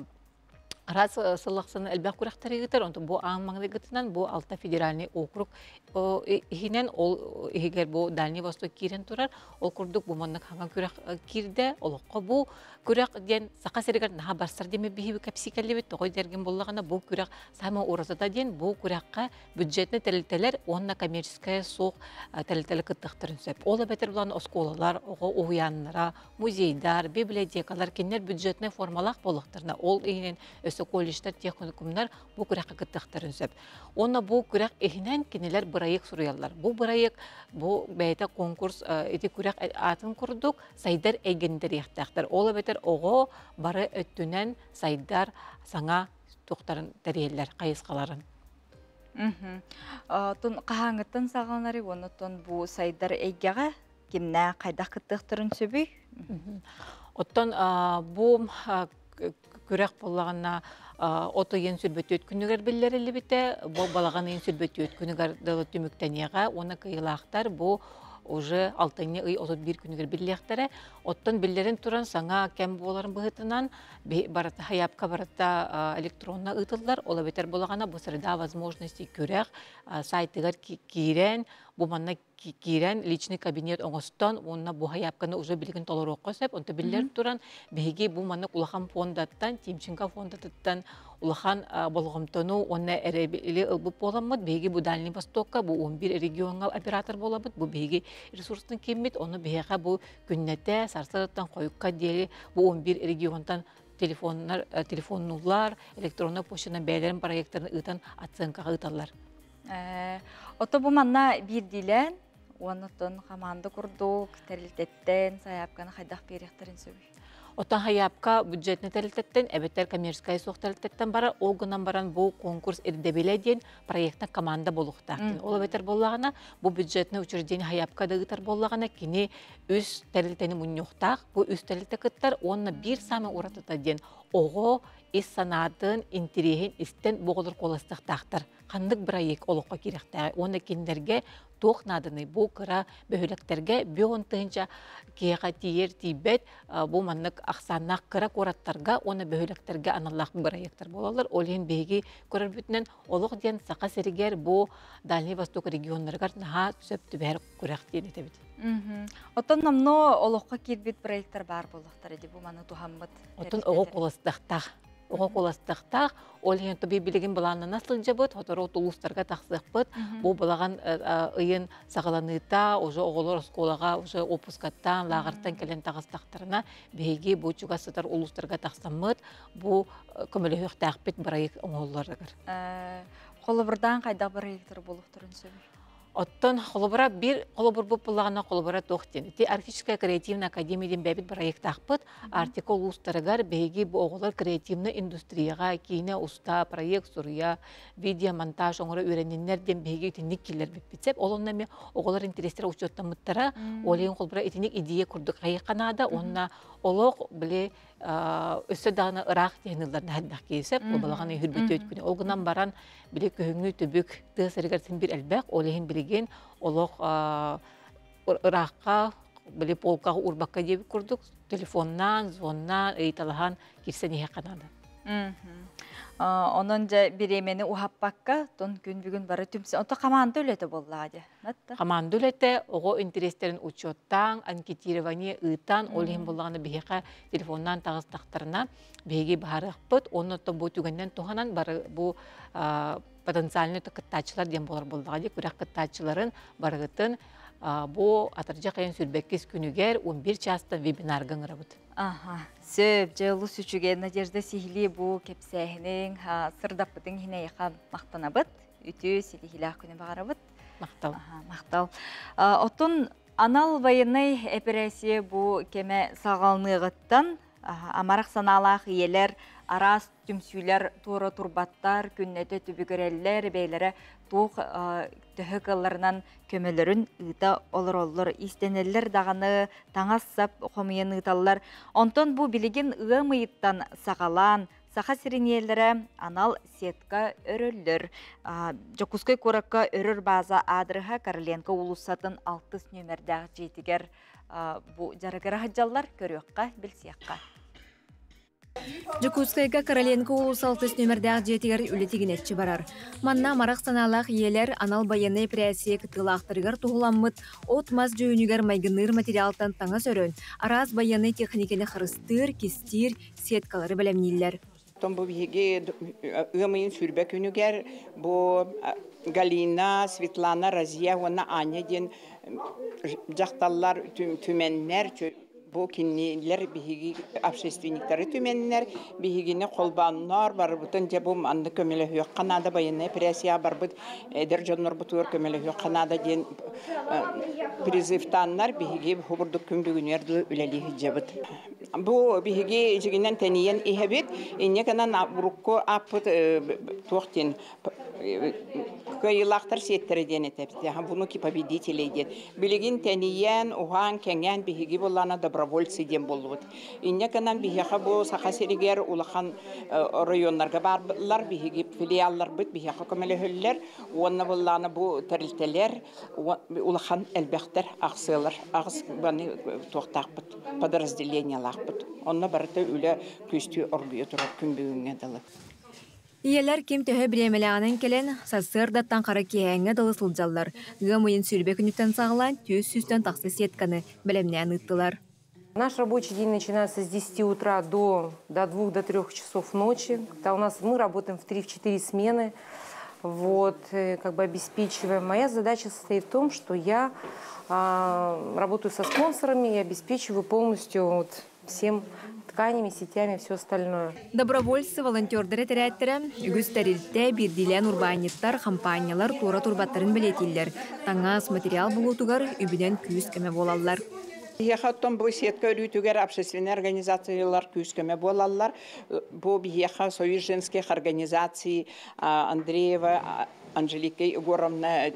араас сыллахсаны элбэх күрэхтэри ыытар, онтон бу аан маҥнайгытынан бу алта федеральный округ иһинэн, ол иһигэр бу Дальний Восток киирэн турар. Ол курдук бу маннык хаҥа күрэх киирдэ. Олоххо бу күрэх диэн Саха сиригэр наһаа барсар диэн биһиги кэпсии кэллибит. Тоҕо дэргин буллаҕына, бу күрэх саамай уратыта диэн бу күрэххэ бюджетный тэрилтэлэр уонна коммерческая суох тэрилтэлэр кыттыахтарын сөп. Ол эбэтэр булан оскуолалар, оҕо уһуйааннара, музейдар, библиотекалар кинилэр бюджетный формалаах буолуохтарына, ол иһинэн өссө колледжтар, техникумнар бу күрэххэ кыттыахтарын сөп. Уонна бу күрэх иһинэн кинилэр бырайыак суруйаллар. Бу бырайыак бу бэйэтэ конкурс ити күрэх аатын курдук сайдар эйгэни тэриэхтээхтэр. Ол эбэтэр оҕо бары өттүнэн сайдар саҥа туохтарын тэрийэллэр, хайысхаларын. Тун хаһааҥҥыттан саҕаланарый уонна бу сайдар эйгэҕэ кимнээх хайдах кыттыахтарын сөбүй? Оттон бу күрэх буоллаҕына от ыйын 24 күнүгэр биллэриллибитэ, бу балаҕан ыйын 24 күнүгэр дылы түмүктэниэҕэ уонна кыайыылаахтар бу уже алтынньы ый 31 күнүгэр биллиэхтэрэ. Оттон биллэрин туран саҥа кэм буоларын быһыытынан барыта сайаапка барыта электронно ыытыллар. Ол эбэтэр буоллаҕына бу среда возможностей күрэх сайтыгар киирэн, бу манна киирэн личный кабинет оҥостон уонна бу сайаапканы уже билигин толоруохха сөп. Онто биллэр туран биһиги бу маннык улахан фондаттан, Тимченко фондатыттан улахан болҕомтону уонна эрэбили ылбыт буоламмыт, биһиги бу Дальний Востокка бу 11 региоҥҥа оператор буолабыт, бу биһиги ресурстан кииммит, ону биһиэхэ бу күннэтэ сарсыардаттан хойукка диэри бу 11 регионтан телефоннар телефоннулар, электронный почтанан бэйэлэрин проекттарын ыытан оценкаҕа ыыталлар. Ото бу манна биирдиилээн уонна хамаанда курдук тэрилтэттэн сайаапканы хайдах биэриэхтэрин сөбүй? Оттон сайаапка бюджетный тэрилтэттэн эбэтэр коммерческай суох тэрилтэттэн барар, ол гынан баран бу конкурс ирдэбилэ диэн проектна команда буолуохтаах. Ол эбэтэр буоллаҕына, бу бюджетный учреждение сайаапка да ыытар буоллаҕына, кини үс тэрилтэни мунньуохтаах, бу үс тэрилтэ кыттар уонна биир саамай уратыта диэн оҕо ис санаатын, интириэһин истэн бу оҕолор куоластыахтаахтар. Ханнык бырайыак олоххо киирэхтээҕи уонна кинилэргэ Туох нааданы бу кыра бөһүлэктерге 50 тыһыынча киһиэхэ тиийэр тиийбэт бу маннык ахсааннаах кыра куораттарга уонна бөһүлэктерге аналлаах бырайыактар буолалар. Ол иһин биһиги көрөрбүтүнэн олох диэн Саха сиригэр бу Дальний Восток регионнарыгар наһаа сөп түбэһэр күрэх диэн этэбит. Оттон номно олоххо киирбит проекттар баар буоллахтар ди бу маны туһаммыт. Оттон оҕо куоластахтаах. Оҕо куоластахтаах, ол иһин тоби билигин былааннана сылдьабыт, хотору улуустарга тахсыахпыт. Бу балаҕан ыйын саҕаланыыта, уже оҕолор оскуолаҕа уже отпускаттан, лааҕыртан кэлэн таҕыстахтарына, биһиги бу чугас сытар улуустарга тахсаммыт, бу көмөлөһүөхтээхпит бырайык оҥоһулларыгар. Холобурдаан хайдах бырайыктар буолуохтарын сөбүй? Оттон холобура бир холобурбут буллаҕына холобура туох диэн. Ити Арктическая креативная академия диэн бэйэбит проекттаахпыт. Арктика улуустарыгар биһиги бу оҕолор креативный индустрияҕа киинэ уста, проект суруйа, видеомонтаж оҥоро үөрэнниннэр диэн биһиги итинник киллэрбиппит сеп. Ол онно эми оҕолор интерестері учуоттаммыттара. Ол иһин холобура итинник идея курдук хайыханаада уонна олох били өссө даҕаны ыраах диэн ыллар наһаддах киисеп балаҕан үһүрбүтүөт күнэ. Ол гынан баран били күһүҥҥү түбүк тыа сиригэр син бир элбэх, ол иһин билигин олох ыраахха били полкаҕа урбакка диэбит курдук телефоннаан, звоннаан, ыйыталаһан кирсэн иһэ наада. Онон дьэ бириэмэни уһаппакка, тон күн бүгүн бары түмсэ. Онто команда үлэтэ буоллаа дьэ. Команда үлэтэ оҕо интерестерин учеттаан, анкетирование ыытан, ол иһин буллаҕына биһиэхэ телефоннаан таҕыстахтарына биһиги баһарыахпыт, онно бу түгэннэн туһанан бары бу потенциальный кыттааччылар диэн болар буллаҕа дии, күрэх кыттааччыларын барыгытын бу атырдьах ыйын 22 күнүгэр 11 чаастан вебинарга ыҥырабыт. Аха, сөп, дьэ олус үчүгэй Надежда сиһилии бу кэпсээһиниҥ, сырдаппытыҥ иһин эйиэхэ махтанабыт. Үтүө ситиһиилээх күнү баҕарабыт. Махтал. Махтал. Оттон анал военный эпэрээссийэ бу кэмэ саҕаланыаҕыттан амарах санаалаах ийэлэр, араас түмсүүлэр туора турбаттар, күннэтэ түбүгүрэллэр, бэйэлэрэ туох төһө кыалларынан көмөлөрүн ыыта олороллор, иистэнэллэр даҕаны, таҥас сап хомуйан ыыталлар. Онтон бу билигин ыам ыйыттан саҕалаан Саха сирин ийэлэрэ анал сетка өрөллөр. Дьокуускай куоракка өрөр база аадырыһа Короленко уулуссатын 6 нүөмэрдээх дьиэтигэр бу дьарыгыра сылдьаллар, көрүөххэ, билсиэххэ. Дьокуускайга Короленко уулусса 6 нүөмэрдээх дьиэтигэр үлэ тигинэччи барар. Манна амарах санаалаах ийэлэр анал байыаннай эпэрээссийэ кыттыылаахтарыгар туһуламмыт от-мас дьүһүнүгэр майгынныыр материалтан таҥас өрөн, араас байыаннай техниканы харыстыыр, кистиир сеткалары бэлэмнииллэр. Том бу биһиги ыам ыйын 20 күнүгэр бу Галина, Светлана, Разия уонна Аня диэн дьахталлар түмэннэр бу кинилэр биһиги общественниктары түмэннэр биһигини холбооннор барыбытын дьэ бу манны көмөлөһүөххэ наада, военная операция барбыт эдэр дьоннорбутугар көмөлөһүөххэ наада диэн призывтааннар биһиги хубурдук күн бүгүнүөр дылы үлэлии сылдьабыт. Бу биһиги дьигинэн тэнийэн иһэбит, инньэ гынан урукку ааппыт туох диэн кыайыылаахтар сиэттэрэ диэн этэбит, внуки победителей диэн. Билигин тэнийэн, уһаан, кэҥээн биһиги буллаана добровольцы диэн буоллубут. Инньэ гынан биһиэхэ бу Саха сиригэр улахан районнарга баарлар, биһиги филиалларбыт биһиэхэ көмөлөһөллөр, уонна буллаана бу тэрилтэлэр улахан элбэхтэр ахсыалар, аҕыс баны туохтаахпыт, подразделениялаахпыт. Онно барыта үлэ күстүү оргуйа турар күн бүгүҥҥэ дылы. Ийэлэр ким төһө бириэмэлээҕинэн кэлэн, сарсыардаттан хара киэһээҥҥэ дылы сылдьаллар. Ыам ыйын 20 күнүттэн саҕалаан 400-тэн тахса сетканы бэлэмнээн ыыттылар. Наш рабочий день начинается с 10 утра до 2 до 3 часов ночи. Когда у нас мы работаем в 3-4 смены, вот, как бы обеспечиваем. Моя задача состоит в том, что я работаю со спонсорами и обеспечиваю полностью вот, всем тканями, сетями, все остальное. Добровольцы волонтердары тэрээттэрэ үгүс тэрилтэ биирдиилээн урбаанньыттар, хампаанньалар туора турбаттарын бэлиэтииллэр. Таҥас материал булуутугар үбүнэн күүс-көмө буолаллар. Биһиэхэ оттон бу сетка өрүүтүгэр общественный организациялар күүс-көмө буолаллар. Бу биһиэхэ Союз женских организаций Андреева Анжелика Егоровна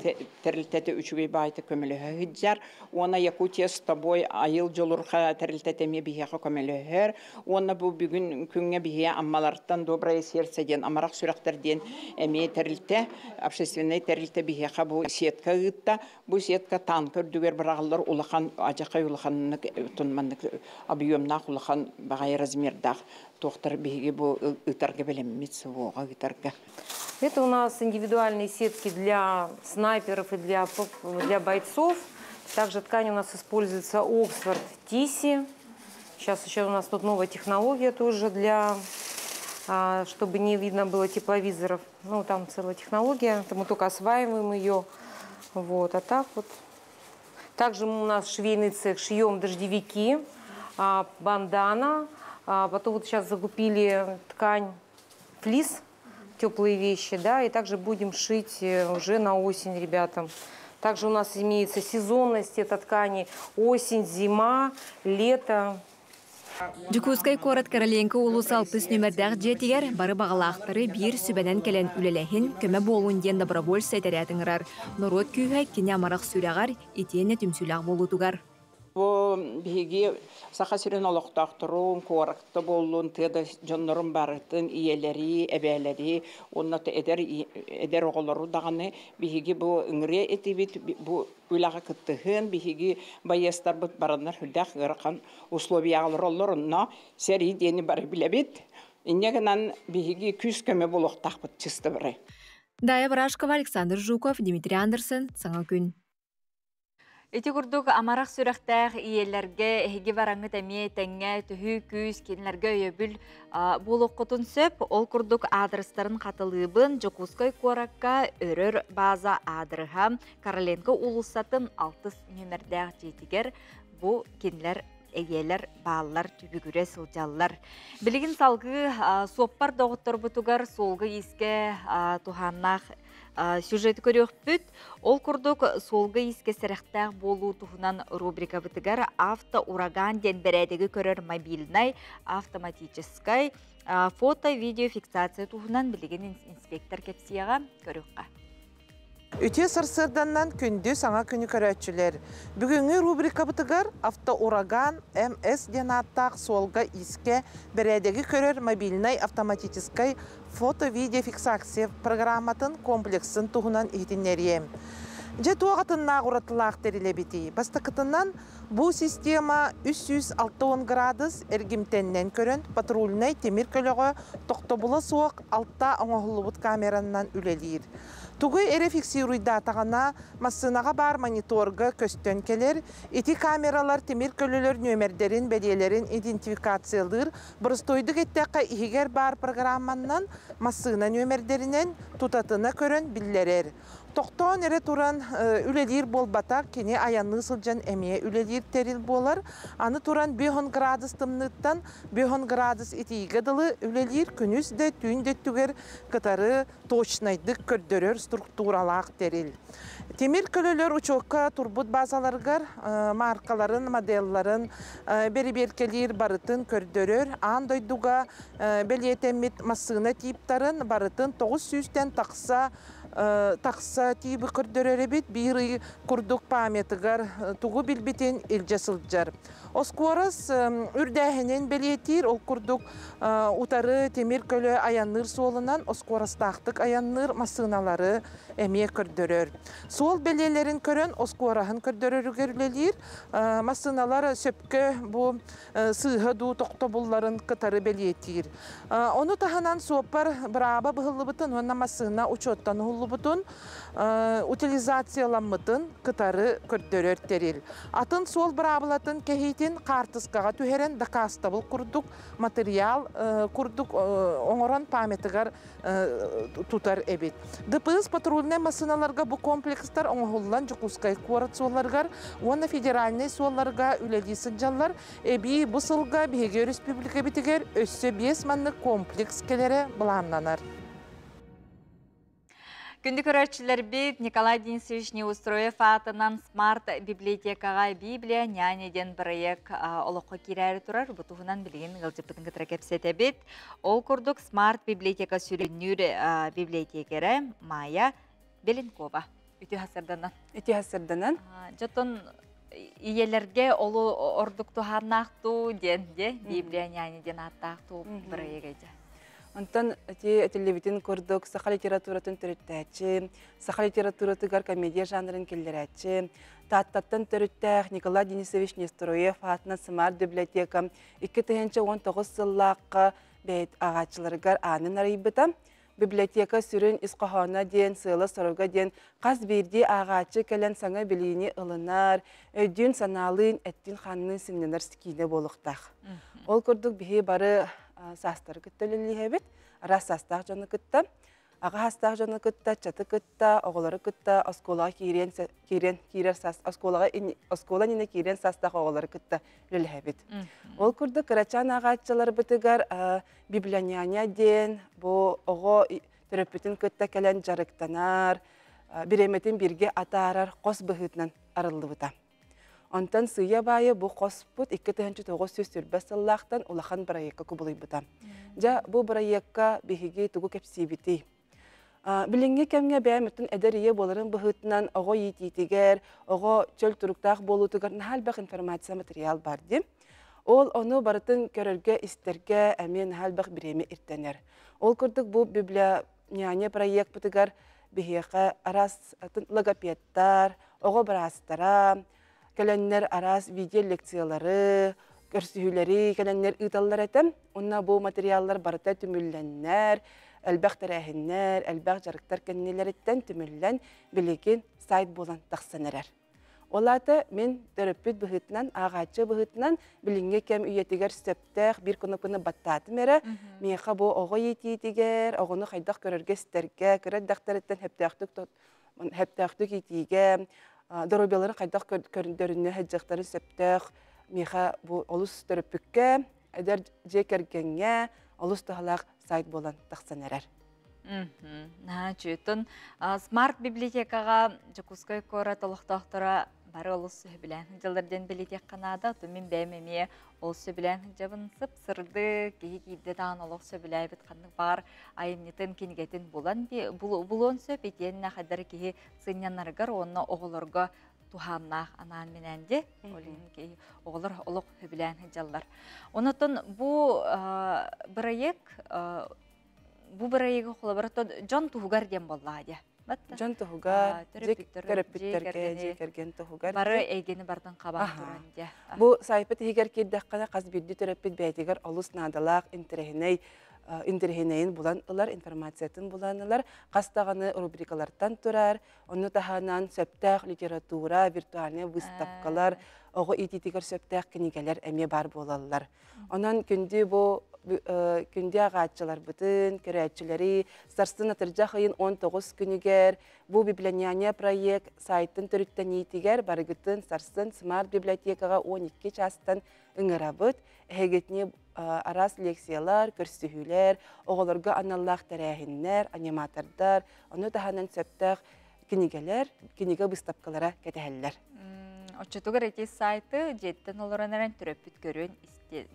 тэрилтэтэ үчүгэй баайта көмөлөһө сылдьар. Уонна Якутия с тобой айыл дьулурха тэрилтэтэ эмиэ биһиэхэ көмөлөһөр. Уонна бу бүгүн күҥҥэ биһиэ Аммалартан Доброе сердце диэн амарах сүрэхтэр диэн эмиэ тэрилтэ, общественнай тэрилтэ биһиэхэ бу сетка ыытта. Бу сетка танка үрдүгэр быраҕыллар улахан адьахай улаханнык маннык объемнаах улахан баҕайы размердаах туохтар биһиги бу ытарга бэлэммит СВО-ҕа ытарга. Это у нас индивидуальные сетки для снайперов и для, для бойцов. Также ткань у нас используется Оксфорд Тиси. Сейчас еще у нас тут новая технология тоже для, чтобы не видно было тепловизоров. Ну, там целая технология, это мы только осваиваем ее. Вот, а так вот. Также у нас швейный цех, шьем дождевики, бандана. Потом вот сейчас закупили ткань флис, теплые вещи, да, и также будем шить уже на осень ребятам. Также у нас имеется сезонность этой ткани, осень, зима, лето. Дьокуускай куорат Короленко уулусса алтыс нүөмэрдээх дьиэтигэр бары баҕалаахтары биир сүбэнэн кэлэн үлэлэһин, көмө буолун диэн добровольцы этэрээт ыҥырар. Норуот күүһэ кини амарах сүрэҕэр, итиэннэ түмсүүлээх буолуутугар. Бу биһиги Саха сирин олохтоохторун, куоракта буоллун, тыа да дьоннорун барытын, ийэлэри, эбээлэри, уонна эдэр эдэр оҕолору даҕаны биһиги бу ыҥырыа этибит, бу үлэҕэ кыттыһын, биһиги байыастарбыт бараннар сүрдээх ыарахан условияҕа олороллор, онно сэрии диэни бары билэбит. Инньэ гынан биһиги күүс-көмө буолуохтаахпыт чисто бары. Дая Барашкова, Александр Жуков, Дмитрий Андерсон, Саҥа күн. Ити курдук амарах сүрэхтээх ийэлэргэ эһиги бараҥҥыт эмиэ тэҥҥэ төһүү күүс кинилэргэ өйөбүл буолуоххутун сөп. Ол курдук аадырыстарын хатылыыбын Дьокуускай куоракка Өрөр база аадырыһа Короленко уулуссатын алтыс нүөмэрдээх дьиэтигэр бу кинилэр эйиэлэр бааллар түбүгүрэ сылдьаллар. Билигин салгыы суоппар доҕотторбутугар суолга-иискэ туһааннаах сюжеты көрүөхпүт. Ол курдук суолга-иискэ сэрэхтээх буолуу туһунан рубрикабытыгар автоураган диэн бэрээдэги көрөр мобильнай автоматическай фото-видеофиксация туһунан билигин инспектор кэпсиэҕэ көрүөххэ. Үтүө сарсыарданнан күндү саҥа күнү көрөөччүлэр! Бүгүҥҥү рубрикабытыгар Автоураган МС диэн ааттаах суолга-иискэ бэрээдэги көрөр мобильнай автоматическай фото-видеофиксация программатын комплексын туһунан иһитиннэриэм. Дьэ туох атыннаах уратылаах тэрил эбитий? Бастакытынан, бу система 360 градус эргимтэннэн көрөн патрульнай тимир көлөҕө тохтобула суох алта оҥоһуллубут камеранан үлэлиир. Тугу эрэ фиксируйдаатаҕына, массыынаҕа баар мониторга көстөн кэлэр, ити камералар тимир көлөлөр нүөмэрдэрин, бэлиэлэрин идентификациялыыр, боростуойдук эттэххэ, иһигэр баар программаннан массыына нүөмэрдэринэн тутатына көрөн биллэрэр. Тохтоон эрэ туран үлэлиир буолбатах, кини айанныы сылдьан эмиэ үлэлиир тэрил буолар. Аны туран 5 градус тымныыттан 5 градус итиигэ дылы үлэлиир күнүс да түүн да өттүгэр кытары точнайдык көрдөрөр структуралаах тэрил. Тимир көлөлөр учуокка турбут базаларыгар маркаларын, моделларын бэрибиэркэлиир барытын көрдөрөр, аан дойдуга бэлиэтэммит массыына типтарын барытын 900-тэн тахса тахса тииби көрдөрөр эбит, биир ый курдук памятыгар тугу билбитин илдьэ сылдьар. Оскуорас үрдээһинин бэлиэтиир, ол курдук утары тимир көлө айанныыр суолунан оскуорастаахтык айанныыр массыыналары эмиэ көрдөрөр. Суол бэлиэлэрин көрөн оскуораһын көрдөрөрүгэр үлэлиир. Массыыналар сөпкө бу сыыһа дуу тохтобулларын кытары бэлиэтиир. Ону таһынан суоппар бырааба быһыллыбытын уонна массыына учуоттан уһуллубутун, утилизацияламмытын кытары көрдөрөр тэрил. Атын суол быраабылатын кэһиитин хаартыскаҕа түһэрэн дакаастабыл курдук материал курдук оҥорон памятыгар тутар эбит. ДПС патрульнай массыыналарга бу комплекстар оҥоһуллан Дьокуускай куорат суолларыгар уонна федеральнай суолларга үлэлии сылдьаллар. Эбии бу сылга биһиги өрөспүүбүлүкэбитигэр өссө биэс маннык комплекс кэлэрэ былааннанар. Күндү көрөөччүлэрбит Николай Денисович Неустроев аатынан Смарт библиотекаҕа Библия няня диэн бырайыак олоххо киирээри турар. Бу туһунан билигин ыалдьыппытын кытары кэпсэтэбит. Ол курдук Смарт библиотека сүрүннүүр библиотекэрэ Майя Беленкова. Үтүө сарсыарданан. Үтүө сарсыарданан. Дьотон ийэлэргэ олу ордук туһааннаах туу диэн де Библия няня диэн ааттаах туу бырайыга. Онтон ити этиллибитин курдук саха литературатын төрүттээччи, саха литературатыгар комедия жанрын киллэрээччи, Тааттаттан төрүттээх Николай Денисович Нестороев аатынан Смарт библиотека 2019 сыллаахха бэйт ааҕааччыларыгар аанын арыйбыта. Библиотека сүрүн ис хоһооно диэн, сыала-соруга диэн хас биирдии ааҕааччы кэлэн саҥа билиини ылынар, өйдүүн-санаалыын, эттиин-хаанныын сынньанар киинэ буолуохтаах. Ол курдук биһи бары саастары кытта үлэлииһэбит, араас саастаах дьону кытта, аҕа саастаах дьону кытта, чаты кытта, оҕолору кытта оскуолаҕа киириэн киирэн киирэр саас оскуолаҕа оскуола иннинэ киириэн саастаах оҕолору кытта үлэлэһэбит. Ол курдук кырачаан ааҕааччыларбытыгар библионяня диэн бу оҕо төрөппүтүн кытта кэлэн дьарыктанар, бириэмэтин бииргэ атаарар хос быһыытынан арыллыбыта. Онтон сыыйа баайы бу хоспут 2920 сыллаахтан улахан бырайыакка кубулуйбута. Дьэ, бу бырайыакка биһиги тугу кэпсиибитий? Билиҥҥи кэмҥэ бэйэм өттүн эдэр ийэ буоларын быһыытынан оҕо иитиитигэр, оҕо чөл туруктаах буолуутугар наһаа элбэх информация материал бар дии. Ол ону барытын көрөргө, истэргэ эмиэ наһаа элбэх бириэмэ ирдэнэр. Ол курдук бу библионяня проектпытыгар биһиэхэ араас логопедтар, оҕо быраастара, кэлэннэр араас видео лекциялары, көрсүһүүлэри кэлэннэр ыыталлар этэ. Онно бу материаллар барыта түмүллэннэр, элбэх тэрээһиннэр, элбэх дьарыктар кэннилэриттэн түмүллэн билигин сайт буолан тахсан эрэр. Ол аата мин төрөппүт быһыытынан, ааҕааччы быһыытынан билиҥҥи кэм үйэтигэр сөптөөх биир кнопканы баттаатым эрэ, миэхэ бу оҕо иитиитигэр, оҕону хайдах көрөргө истэргэ, кыра эрдэхтэриттэн сөптөөхтүк иитиигэ, доруобуйаларын хайдах көрдөрүнэ сылдьыахтарын сөптөөх миэхэ бу олус төрөппүккэ, эдэр дьиэ кэргэҥҥэ олус туһалаах сайт буолан тахсан эрэр. Наһаа үчүгэй. Смарт библиотекаҕа Дьокуускай куорат олохтоохторо бары олус сөбүлээн сылдьаллар диэн билиэтиэххэ наада. Оттон мин бэйэм эмиэ ол сөбүлээн сылдьабын. Сып-сырдык, киһи киирдэ даҕаны олох сөбүлээбит ханнык баар айымньытын, кинигэтин булан булуон сөп. Итиэннэ хайдары киһи сынньанарыгар уонна оҕолорго туһааннаах анаан минээн ди. Ол иһин киһи оҕолор олох сөбүлээн сылдьаллар. Онотон бу бырайыак бу бырайыгы холобура дьон туһугар диэн буоллаа дии. Дьон туһугар, төрөппүттэргэ, дьиэ кэргэн туһугар. Бары эйгэни бардын хабан туран дии. Бу сайпыт иһигэр киирдэххинэ хас биирдии төрөппүт бэйэтигэр олус наадалаах интэриэһинэй интэриэһинэйин булан ылар, информациятын булан ылар, хас даҕаны рубрикалартан турар, онну таһынан сөптөөх литература, виртуальнай выставкалар, оҕо иитиитигэр сөптөөх кинигэлэр эмиэ баар буолаллар. Онон күндү бу күндү ааҕааччыларбытын, көрөөччүлэри сарсын атырдьах ыйын 19 күнүгэр бу библионяня проект сайтын төрүттэниитигэр барыгытын сарсын смарт библиотекаҕа 12 чаастан ыҥырабыт. Эһигитини араас лекциялар, көрсүһүүлэр, оҕолорго аналлаах тэрээһиннэр, аниматордар, ону таһынан сөптөөх кинигэлэр, кинигэ выставкалара кэтэһэллэр. Оччотугар эти сайты дьиэттэн олорон эрэн төрөппүт көрүөн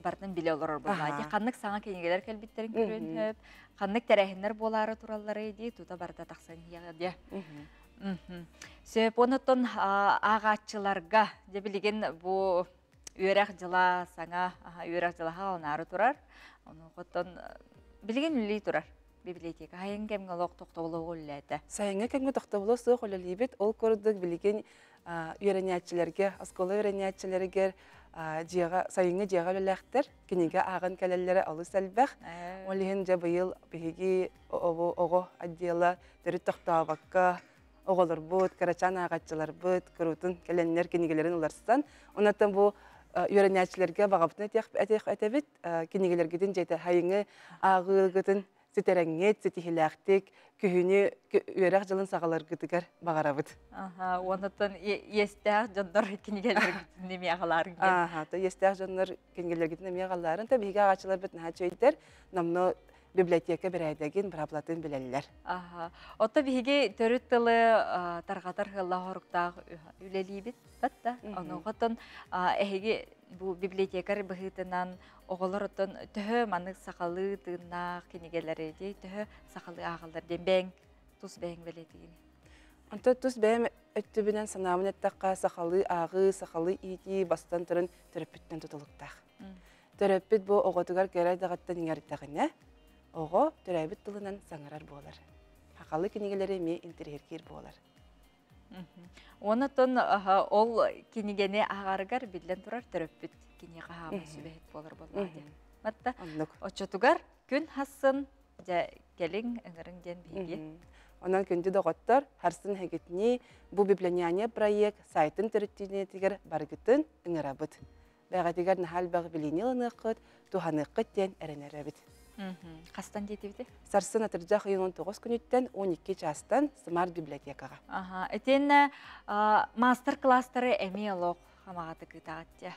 бартын билэ олорор буоллаа дии. Ханнык саҥа кинигэлэр кэлбиттерин көрүөн сөп, ханнык тэрээһиннэр буолаары тураллары дии тута барыта тахсан иһиэҕэ дии. Сөп, онотон ааҕааччыларга дьэ билигин бу үөрэх дьыла саҥа үөрэх дьыла хааланаары турар. Ону оттон билигин үлэлии турар библиотека. Сайын кэмҥэ олох тохтобулу үлэлээтэ. Сайыҥҥы кэмҥэ тохтобулу суох үлэлиибит. Ол курдук билигин үөрэнээччилэргэ, оскуола үөрэнээччилэригэр дьиэҕэ, сайыҥҥы дьиэҕэ үлэлээхтэр, кинигэ ааҕан кэлэллэрэ олус элбэх. Ол иһин дьэ быйыл биһиги оҕо отдела төрүт тохтообокко оҕолорбут, кырачаан ааҕааччыларбыт куруутун кэлэннэр кинигэлэрин уларсан, онон бу үөрэнээччилэргэ баҕабытын этэбит, кинигэлэргитин дьиэтэ сайыҥҥы ааҕыыгытын ситэрэҥҥит, ситиһилээхтик, күһүнү үөрэх дьылын саҕаларгытыгар баҕарабыт. Аха, онотон иэстээх дьоннор кинигэлэргитин эмиэ аҕалаарын. Аха, то иэстээх дьоннор кинигэлэргитин эмиэ аҕалаарын, та биһиги ааҕааччыларбыт наһаа үчүгэйдэр, номно библиотека бэрээдэгин, быраабылатын билэллэр. Аха. Отто биһиги төрүт тылы тарҕатар сыаллаах соруктаах үлэлиибит батта. Ону оттон эһиги бу библиотекарь быһыытынан оҕолор оттон төһө маннык сахалыы тыыннаах кинигэлэри дии төһө сахалыы ааҕаллар диэн бэйэҥ тус бэйэҥ бэлиэтигин. Онто тус бэйэм өттүбүнэн санаабын эттэххэ, сахалыы ааҕыы, сахалыы иитии бастан туран төрөппүттэн тутулуктаах. Төрөппүт бу оҕотугар кэрэ даҕаттан иҥэрдэҕинэ, оҕо төрөөбүт тылынан саҥарар буолар. Сахалыы кинигэлэри эмиэ интэриэһиргиир буолар. Онон ол кинигэни ааҕарыгар биллэн турар төрөппүт киниэхэ хаамай сүбэһит буолар буоллаҕа диэн. Матта оччотугар күн хассын дьэ кэлиҥ ыҥырыҥ диэн биһиги. Онон күндү доҕоттор, харсын хэгитини бу Библионяния проект сайтын төрүттүүнэтигэр барыгытын ыҥырабыт. Бэҕэтигэр наһаа элбэх билиини ылыныаххыт, туһаныаххыт диэн эрэнэрэбит. Хастан диэтибити? Сарсын атырдьах ыйын 19 күнүттэн 12 чаастан Смарт библиотекаҕа. Аха, итиэннэ мастер-класстары эмиэ олох хамаҕатык ыытаҕыт дьэ.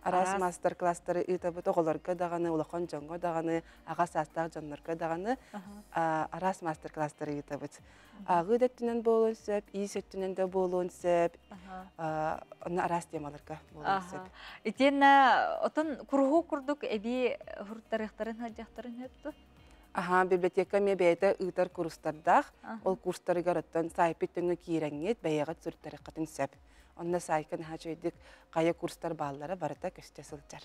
Араас мастер-класстары ыытабыт оҕолорго даҕаны, улахан дьоҥҥо даҕаны, аҕа саастаах дьоннорго даҕаны араас мастер-класстары ыытабыт. Ааҕыы да өттүнэн буолуон сөп, иис өттүнэн да буолуон сөп, онно араас темаларга буолуон сөп. Итиэннэ отон куруһуу курдук эбии хуруттарыахтарын сылдьахтарын сөп дуо? Аха, библиотека эмиэ бэйэтэ ыытар курстардаах. Ол курстарыгар оттон саайпыт төҥө киирэҥҥит, бэйэҕит суруттарыаххытын сөп. Онно саайка наһаа үчүгэйдик хайа курстар бааллара барыта көстө сылдьар.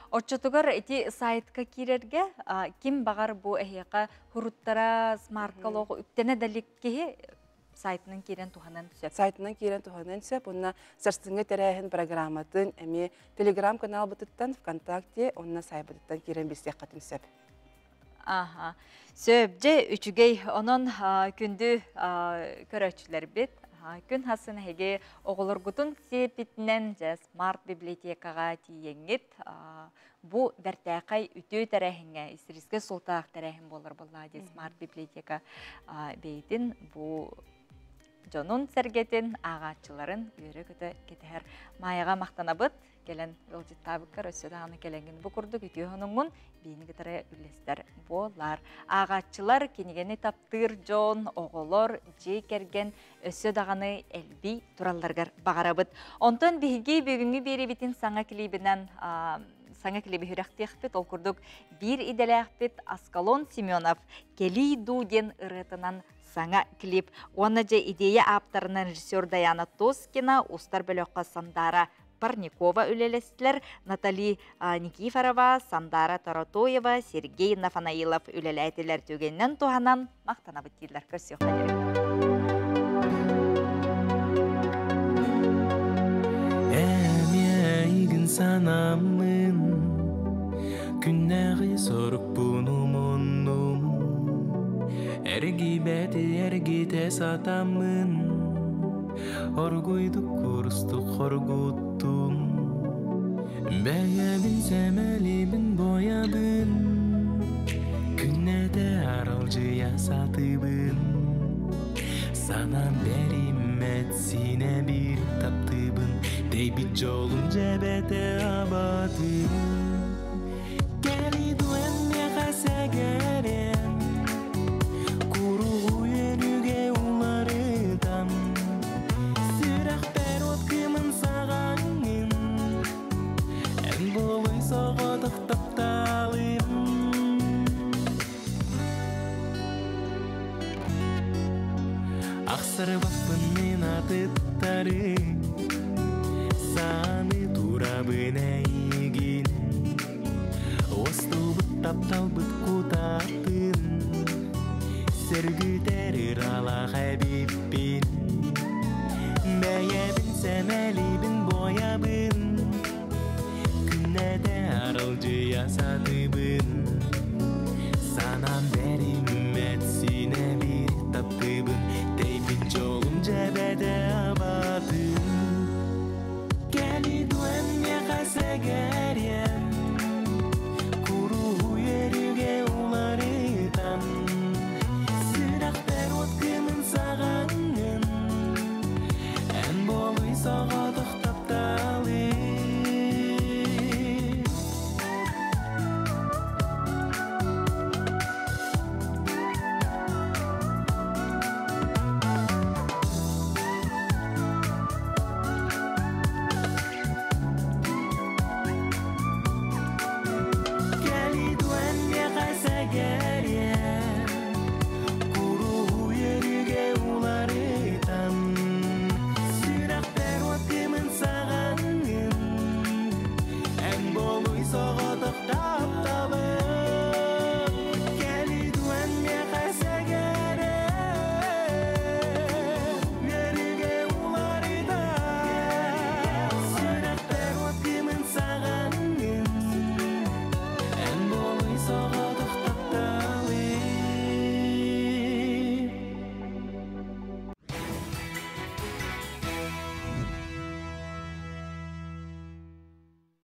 Оччотугар ити сайтка киирэргэ ким баҕар бу эһиэхэ хуруттара смартка олох үктэнэ да илик киһи сайтынан киирэн туһанан сөп. Сайтынан киирэн туһанан сөп. Онно сарсыҥҥы тэрээһин программатын эмиэ телеграм каналбытыттан, ВКонтакте, онно сайтбытыттан киирэн билсиэххитин сөп. Аха. Сөп, дьэ үчүгэй. Онон күндү көрөөччүлэрбит, күн хасын эһиги оҕолоргутун сиэппитинэн дьэ смарт библиотекаҕа тиийэҥҥит бу бэртээхэй үтүө тэрээһиҥҥэ историческай суолталаах тэрээһин буолар буоллаҕа дии смарт библиотека бэйэтин бу дьонун сэргэтин ааҕааччыларын үөрэ-көтө кэтэһэр. Маайаҕа махтанабыт. Кэлэн ыалдьыттаабыккар өссө даҕаны кэлэҥҥин бу курдук үтүө сонуҥҥун биини кытары үллэстэр буолар. Ааҕааччылар, кинигэни таптыыр дьон, оҕолор, дьиэ кэргэн өссө даҕаны элбии туралларыгар баҕарабыт. Онтон биһиги бүгүҥҥү биэриибитин саҥа клибинэн саҥа клиби үрэхтиэхпит. Ол курдук биир идэлээхпит Аскалон Семенов «Кэлий дуу» диэн ырыатынан саҥа клип. Уонна дьэ идея ааптарынан режиссер Даяна Тоскина, устар бөлөххө Сандара Парникова үлэлэстилэр, Натали Никифорова, Сандара Таратоева, Сергей Нафанаилов үлэлээтилэр. Түгэнинэн туһанан махтанабыт дииллэр. Көрсүөххэ диэри. Эмиэйигин санаммын, күннээҕи сорукпун умуннум. Эргийбэти эргитэ сатаммын, оргуйдук курустук хоргуттум. Бэйэбин сэмэлибин боябын, күннэтэ аралдьыйа сатыыбын. Санаам бэриммэт синэ биир таптыыбын, тэйбит дьолум дьэбэтэ абатын. Кэли дуэн миэхэ сэгэрэн, куругу үөрүүгэ уларытан, сүрэхпэр от кымын саҕаҥҥын, эн буолуй соҕотох тапталым. Ахсарыбаппын мин атыттары,